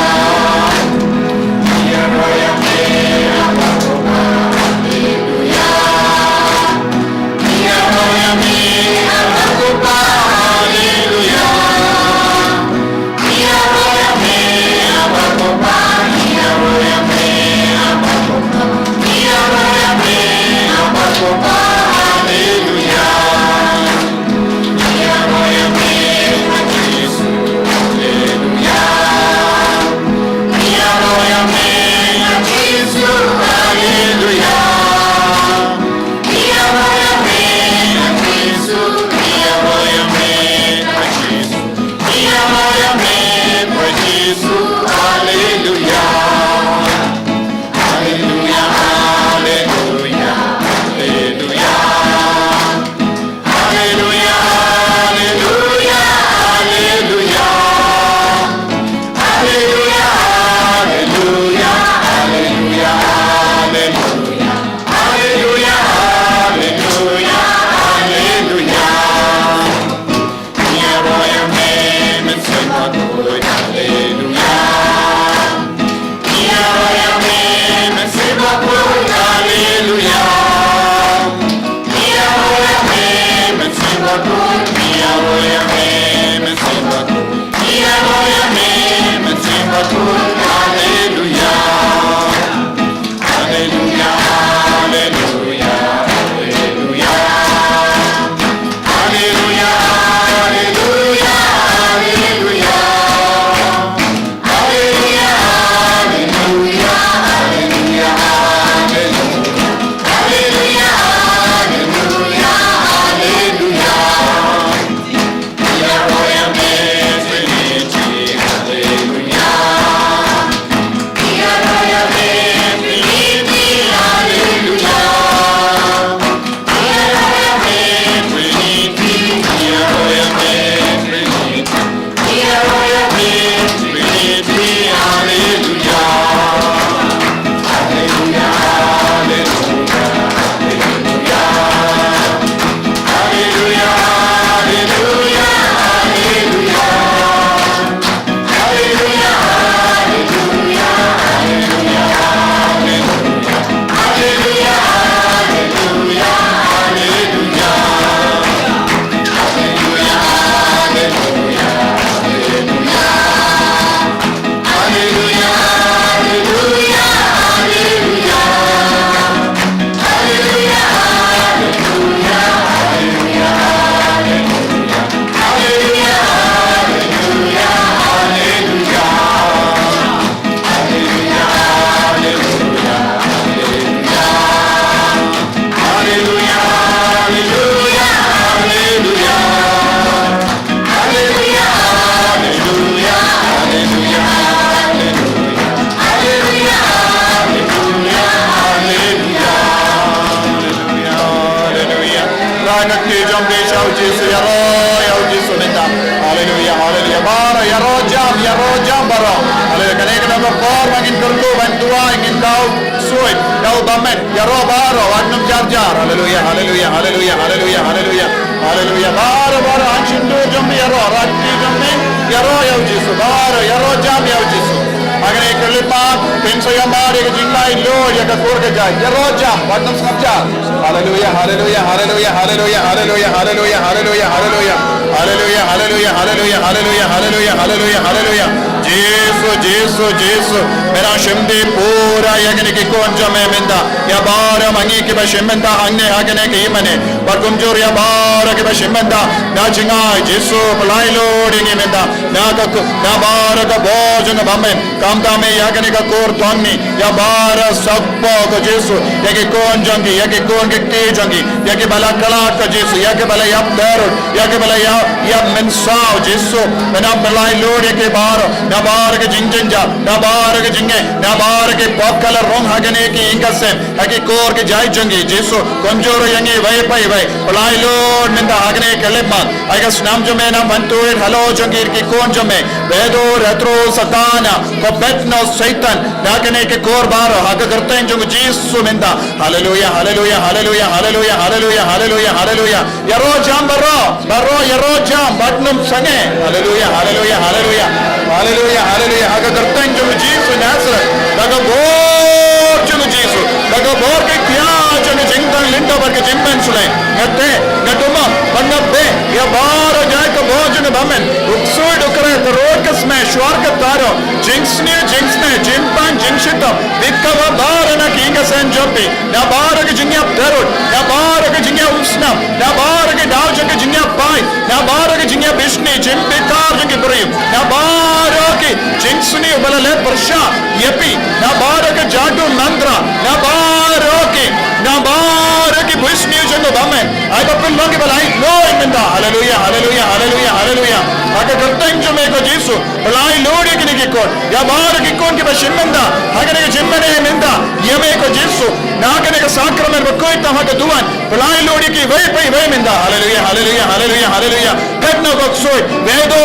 Ngin kyrkhu ban duwai, ngin daw suid, daw bymmen, ïaroh baroh, wat nym jar jar. Haleluya, haleluya, haleluya, haleluya, haleluya. Haleluya. Baroh, baroh, han shyntur jong me ïaroh, rat kti jong me ïaroh ïa u Jisu. Baroh, ïaroh jam ïa u Jisu. Ha kane ka khyllipmat, pynshai ïa mar ïa ka jinglaitluid ïa ka kur ka jait. Ïaroh jam, wat nym sngap jar. Haleluya, haleluya, haleluya, haleluya, haleluya, haleluya, haleluya, haleluya. Haleluya, haleluya, haleluya, haleluya, haleluya, haleluya, haleluya. Jisu, Jisu, Jisu. Me nang shim dih pura ïa kine ki khun jong me mynta. Ïa baroh ma ngi kiba shim bynta hangne ha kane ka ïingmane. Bad kumjuh ïa baroh kiba shim bynta na jngai Jisu, pyllait luid ïa ngi mynta. Na ka ku-, na baroh ka bor jong ka bymmen. Khamtam ïa kane ka kur thong ngi, ïa baroh sopot ko Jisu, ïa ki khun jong ki, ïa ki khun ki kti jong ki, ïa kiba la khlad ko Jisu, ïa kiba la ïap tyrut, ïa kiba la ïap, ïap mynsaw Jisu, me nang pyllait luid ïa ki baroh, na baroh ka jingjynjar, na baroh ka jingeh, na baroh ki pop ka la rung ha kane ka ïing ka sem, ha ki kur ki jait jong ki Jisu, kumjuh ïa ngi iwei pa iwei, pyllait luid mynta ha kane ka khyllipmat, ha ka snam jong me nang ban tuid halor jong ki, ki khun jong me, Bedo retro Satana, ko bet noh Satan, na kane ka kur baroh, ha ka kyrteng jong u Jisu mynta. Haleluya, haleluya, haleluya, haleluya, haleluya, haleluya, haleluya. Ïaroh jam baroh, baroh ïaroh jam, wat nym sangeh. Haleluya, haleluya, haleluya. Haleluya, haleluya. Ha ka kyrteng jong u Jisu Nasaret, da ka bor jong u Jisu, da ka bor ka ktien jong ka jingtang lyngdoh bad ka jingpynslem. Nga teh, nga duma, bad nga beh ïa baroh jait ka bor jong ka bymmen. U ksuid u kren, ka rud ka sma, shuwa ka taro, jingsniew jingsnei, jingpang jingshitom, bit ka ba baroh na ki ïing ka sem jong phi, na baroh ka jingïap tyrut, na baroh ka jingïap umsnam, na baroh ki daw jong ka jingïap pai, na baroh ka jingïap bishni, jingbitar jong ki briew, na baroh ki jingsniew ba la leh pyrshah ïa phi, na baroh ka jadu mantra, na baroh ki, na baroh ki bishni jong ka bymmen. Ai ba pynlong kiba laitluid mynta. Haleluya, haleluya, haleluya, haleluya. Ha ka kyrteng jong me ko Jisu, pyllait luid ïa kine ki khun. Ïa baroh ki khun kiba shim mynta ha kane ka jingmane mynta, ïa me ko Jisu, na kane ka sakramen ba khuid tam ha ka duwan, pyllait luid ïa ki iwei pa iwei mynta. Haleluya, haleluya, haleluya, haleluya. Phet noh ko ksuid, bedo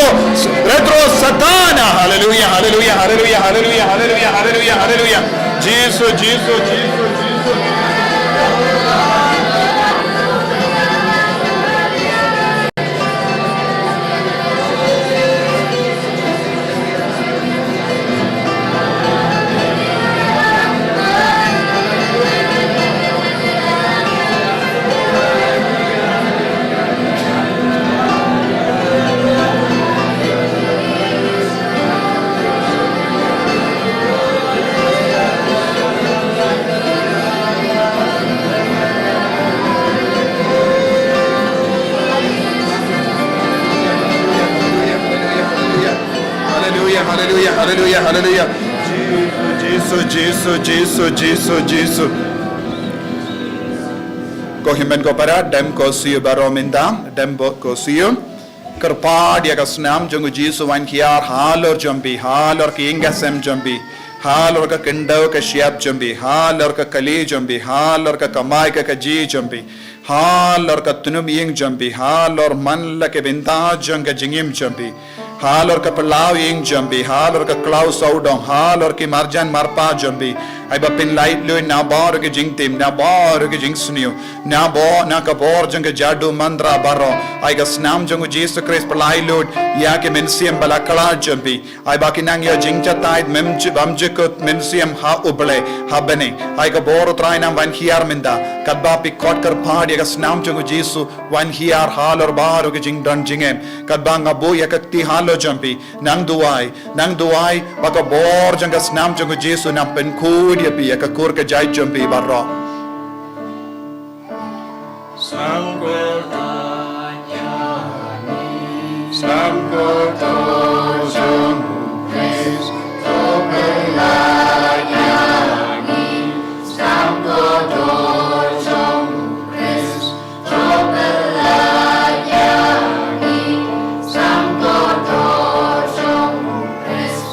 retro Satana. Haleluya, haleluya, haleluya, haleluya, haleluya, haleluya, haleluya. Jisu, Jisu, Jisu, Jisu. Haleluya, haleluya, haleluya, haleluya. Jisu, Jisu, Jisu, Jisu, Jisu. Ko hynmen ko para, dem ko siew baroh mynta, dem bok ko siew. Kyrpad ïa ka snam jong u Jisu wan hiar halor jong phi, halor ki ïing ka sem jong phi, halor ka khyndew ka shyiap jong phi, halor ka kali jong phi, halor ka kamai ka kajih jong phi, halor ka tnum ïing jong phi, halor man la ka bynta jong ka jingim jong phi, halor ka phyllaw ïing jong phi, halor ka khlaw sawdong, halor ki marjan marpa jong phi. Ai ba pynlaitluid na baroh ki jingtim, na baroh ki jingsniew, na bor, na ka bor jong ka jadu mantra baroh. Ai ka snam jong u Jisu Khrist pyllait luid ïa ki mynsiem ba la khlad jong phi. Ai ba ki nang ïoh jingjatai, mem ju-, bam jukut mynsiem ha U Blei ha bneng. Ai ka bor U Trai nang wan hiar mynta. Katba phi khot kyrpad ïa ka snam jong u Jisu, wan hiar halor baroh ki jingdon jingem. Katba nga buh ïa ka kti halor jong phi, nang duwai, nang duwai ba ka bor jong ka snam jong u Jisu nang pynkhuid ïa phi, ïa ka kur ka jait jong phi baroh. Sangkordor, sangkordor jong u Khrist, to pynlait ïa ngi. Sangkordor jong u Khrist, to pynlait ïa ngi. Sangkordor jong u Khrist,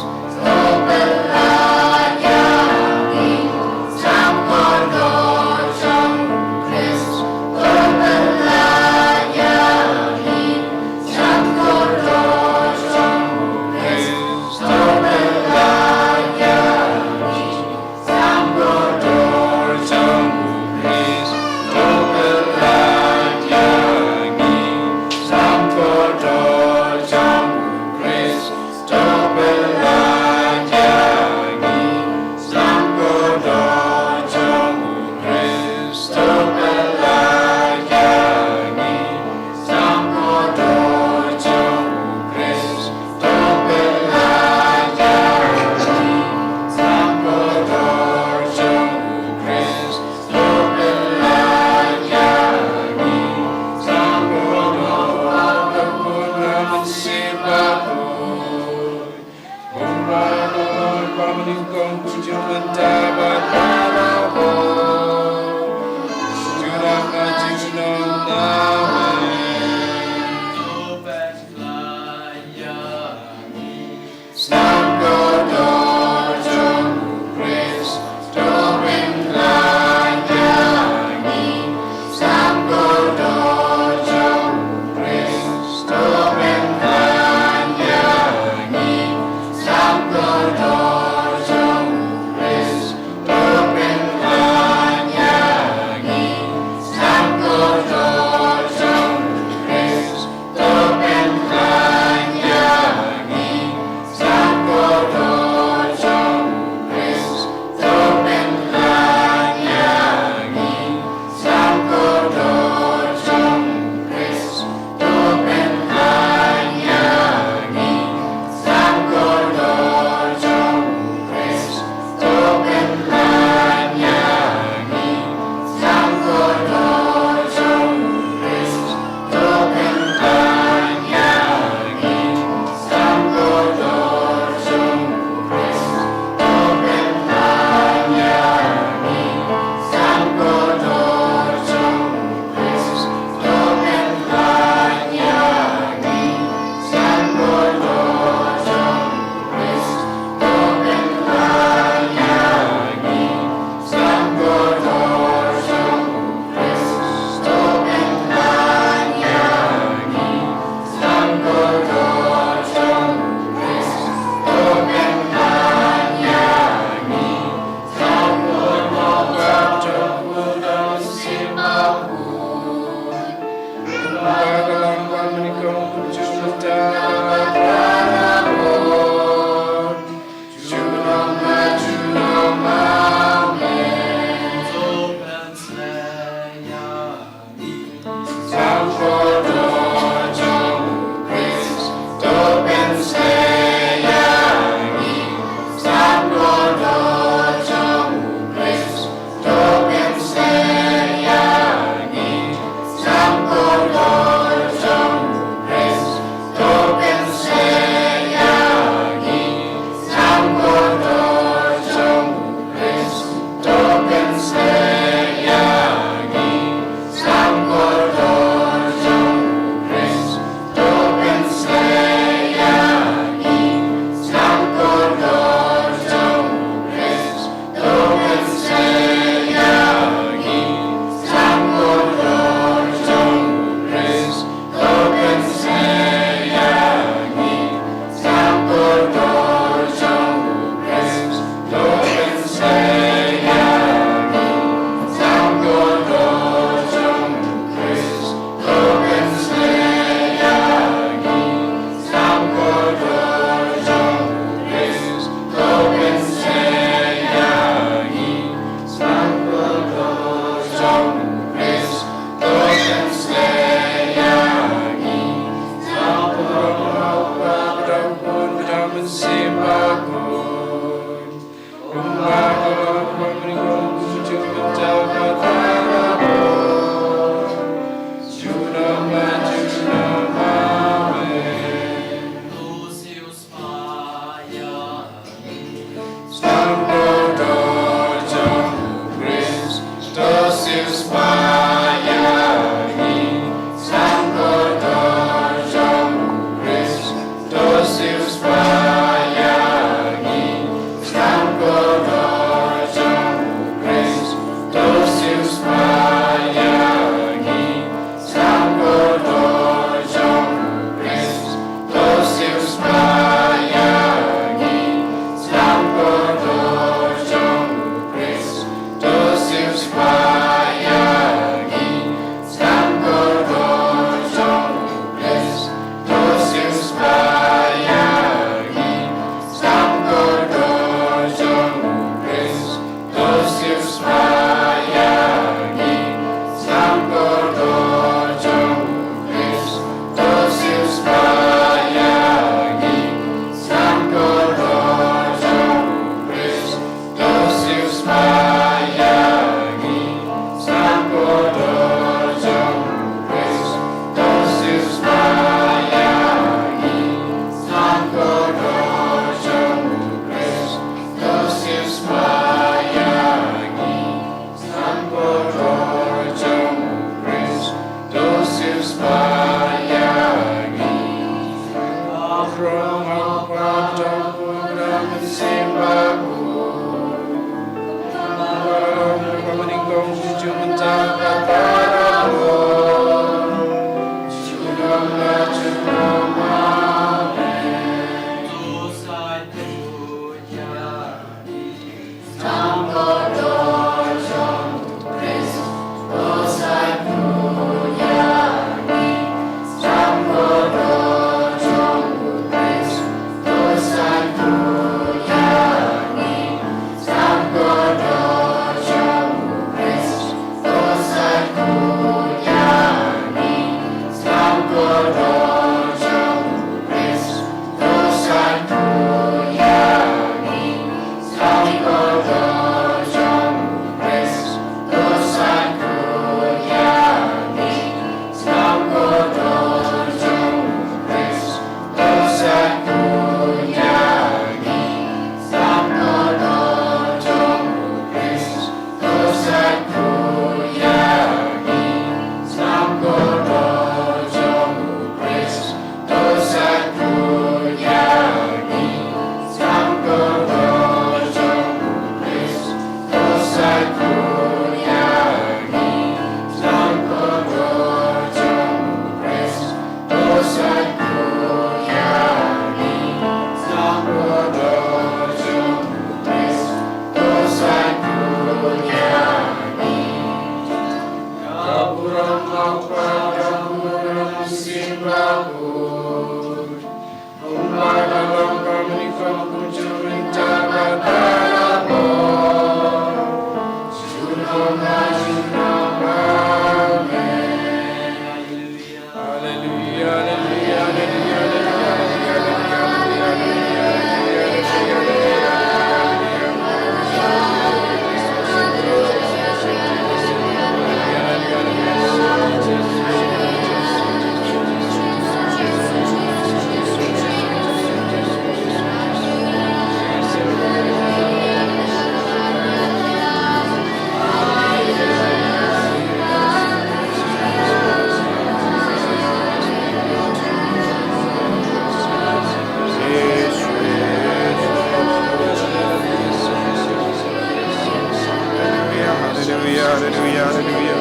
Haleluya, haleluya.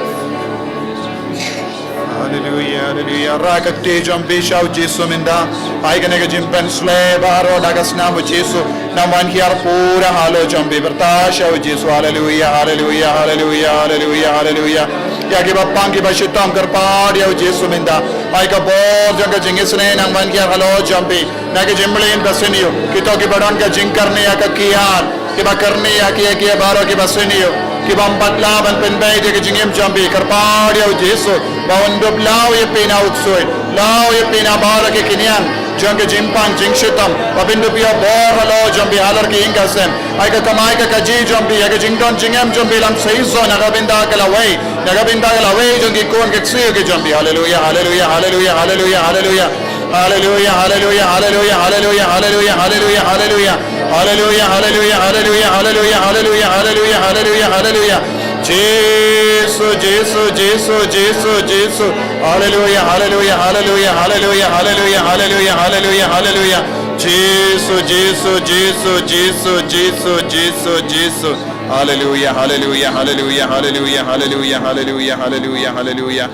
Haleluya, haleluya. Rakhe kti jong phi sha u Jisu mynta. Ai kane ka jingpynsleh baroh da ka snam u Jisu. Nang wan hiar pura halor jong phi, pyrta sha u Jisu. Haleluya, haleluya, haleluya, haleluya, haleluya. Ïa kiba pang kiba shitom kyrpad ïa u Jisu mynta. Ai ka bor jong ka jingisynei nang wan hiar halor jong phi. Na ka jingmlien ba sniew, kito kiba don ka jingkyrni ïa ka kiad, kiba kyrni ïa ki, ïa ki baroh kiba sniew, kiba ym pat lah ban pynbeit ïa ka jingim jong phi, kyrpad ïa u Jisu ba un dup law ïa phi na u ksuid, law ïa phi na baroh ki khñiang jong ka jingpang jingshitom, ba phin dup ïoh bor halor jong phi halor ki ïing ka sem. Ai ka kamai ka kajih jong phi, ïa ka jingdon jingem jong phi lam seisoh na ka bynta ka lawei, na ka bynta ka lawei jong ki khun ki ksiew ki jong phi. Haleluya, haleluya, haleluya, haleluya, haleluya. Haleluya, haleluya, haleluya, haleluya, haleluya, haleluya, haleluya. Haleluya, haleluya, haleluya, haleluya, haleluya, haleluya, haleluya, haleluya. Jisu, Jisu, Jisu, Jisu, Jisu. Haleluya, haleluya, haleluya, haleluya, haleluya, haleluya, haleluya, haleluya. Jisu, Jisu, Jisu, Jisu, Jisu, Jisu, Jisu. Haleluya, haleluya, haleluya, haleluya, haleluya, haleluya, haleluya, haleluya.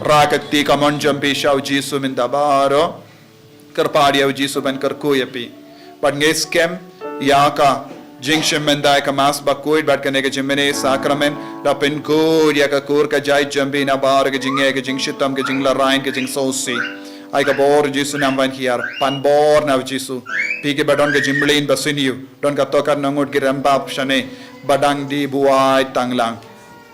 Rakhe kti kamon jong phi sha u Jisu mynta baroh. Kyrpad ïa u Jisu ban kyrkhu ïa phi. Bad ngi skhem ïa ka jingshim bynta ïa ka Mass bakhuid bad kane ka jingmane sakramen da pynkhuid ïa ka kur ka jait jong phi na baroh ka jingngeit, ka jingshitom, ka jinglehrain, ka jingsngewsih. Ai ka bor u Jisu nang wan hiar, pan bor na u Jisu. Phi kiba don ka jingmlien ba sniew, don kato katno ngut ki rembab shane ba dang die buaid tang lang.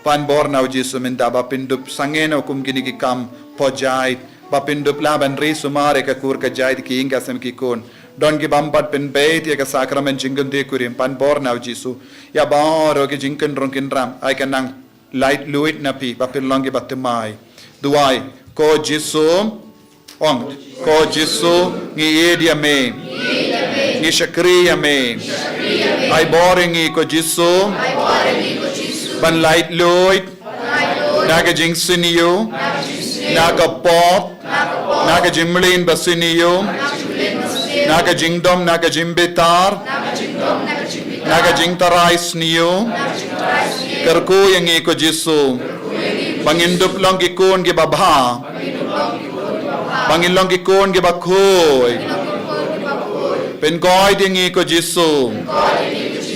Pan bor na u Jisu mynta ba phin dup sangeh noh kum kine ki kam pyrjait, ba phin dup lah ban ri sumar ïa ka kur ka jait, ki ïing ka sem, ki khun. Don kiba ym pat pynbeit ïa ka sakramen jingkynthei kurim, pan bor na u Jisu. Ïa baroh ki jingkynrung kynram, ai ka nang laitluid na phi ba phin long kiba thymmai. Duwai, ko Jisu, ong, ko Jisu, ngi ïeit ïa me, ngi shakri ïa me. Ai bor ïa ngi ko Jisu ban laitluid na ka jingsniew, na ka pop, na ka jingmlien ba sniew, na ka jingdom, na ka jingbitar, na ka jingtharai sniew. Kyrkhu ïa ngi ko Jisu ba ngin dup long ki khun kiba bha, ba ngin long ki khun kiba khuid. Pynkoit ïa ngi ko Jisu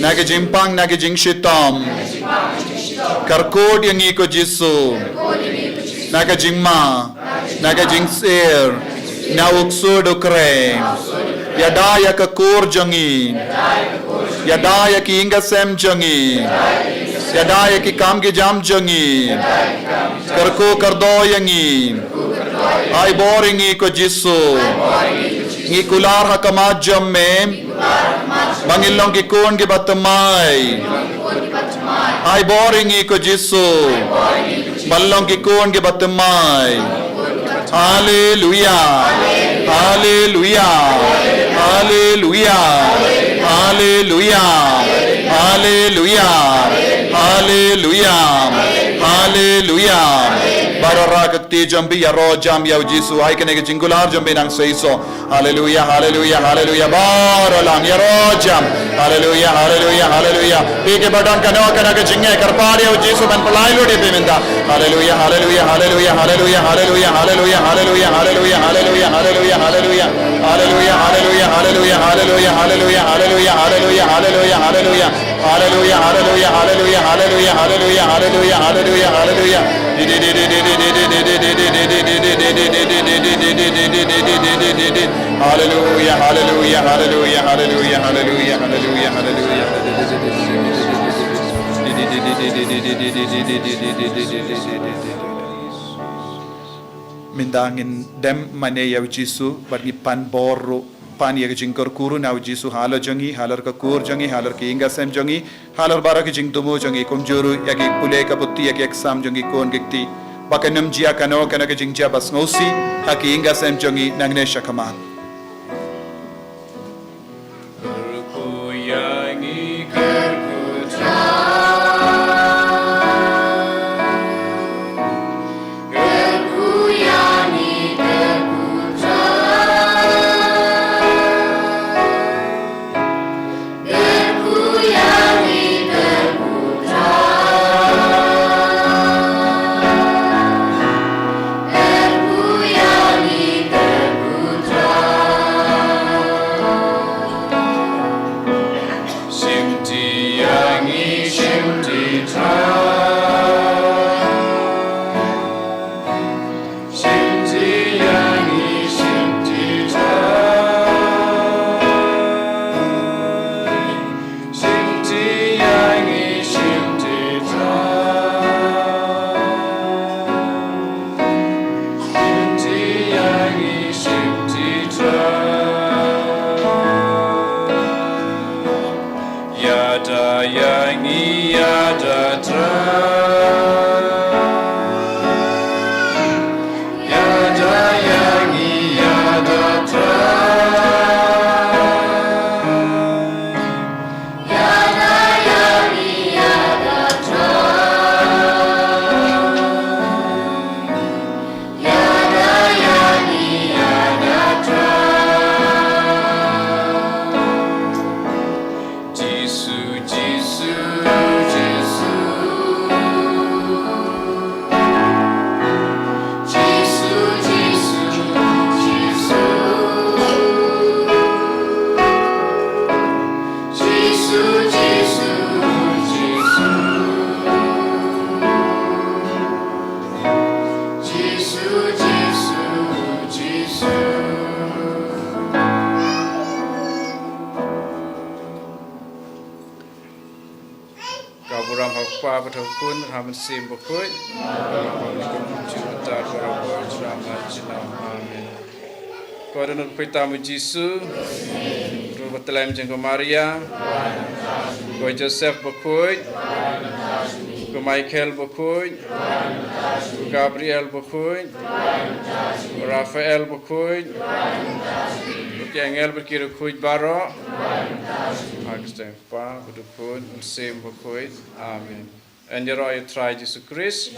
na ka jingpang, na ka jingshitom. Kyrkhu ïa ngi ko Jisu na ka jingma, na ka jingsir, na u ksuid u krei. Ïada ïa ka kur jong ngi, ïada ïa ki ïing ka sem jong ngi, ïada ïa ki kam ki jam jong ngi. Kyrkhu kyrdoh ïa ngi. Ai bor ïa ngi ko Jisu. Ngi kular ha khmat jong me ba ngin long ki khun kiba thymmai. Ai bor ïa ngi ko Jisu ban long ki khun kiba thymmai. Haleluya. Haleluya. Haleluya. Haleluya. Haleluya. Haleluya. Haleluya. Baroh rakhe kti jong phi, ïaroh jam ïa u Jisu. Ai kane ka jingkular jong phi nang seisoh. Haleluya, haleluya, haleluya. Baroh lang ïaroh jam. Haleluya, haleluya, haleluya. Phi kiba don kano kano ka jingngeit, kyrpad ïa u Jisu ban pynlait lut ïa phi mynta. Haleluya, haleluya, haleluya, haleluya, haleluya, haleluya, haleluya, haleluya, haleluya, haleluya, haleluya. Haleluya, haleluya, haleluya, haleluya, haleluya, haleluya, haleluya, haleluya, haleluya. Haleluya, haleluya, haleluya, haleluya, haleluya, haleluya, haleluya, haleluya. Haleluya, haleluya, haleluya, haleluya, haleluya, haleluya, haleluya. Mynta ngin dem mane ïa u Jisu bad ngi pan bor ruh, pan ïa ka jingkyrkhu ruh na u Jisu halor jong ngi, halor ka kur jong ngi, halor ki ïing ka sem jong ngi, halor baroh ki jingthmu jong ngi, kumjuh ruh ïa ki pule ka puthi, ïa ki exam jong ki khun ki kti. Ba kan ym jia kano kano ka jingjia ba sngewsih ha ki ïing ka sem jong ngi nangne sha khmat. Ïa ngi ïa da Trai. Ïa da ïa ngi ïa da Trai. Ïa da ïa ngi ïa da Trai. Ïa da ïa ngi ïa da Trai. Jisu, Jisu, Jisu. Jisu, Jisu, Jisu. Jisu, Jisu, Jisu. Jisu, Jisu, Jisu. Ka burom ha u Kpa bad ha u Khun bad ha u Mynsiem Bakhuid. Ka burom ha u Kpa bad ha u Khun bad ha u Mynsiem Bakhuid. Amen. Ko don bakhuid tam u Jisu. Ruh ba tlem jong ka Maria. Ko Joseph Bakhuid. Ko Michael Bakhuid. Ko Gabriel Bakhuid. Ko Raphael Bakhuid. Ko ki angel bad ki riewkhuid baroh. Ha ka kyrteng u Kpa bad u Khun, Mynsiem Bakhuid. Amen. Yn ïaroh ïa u Trai Jisu Krist.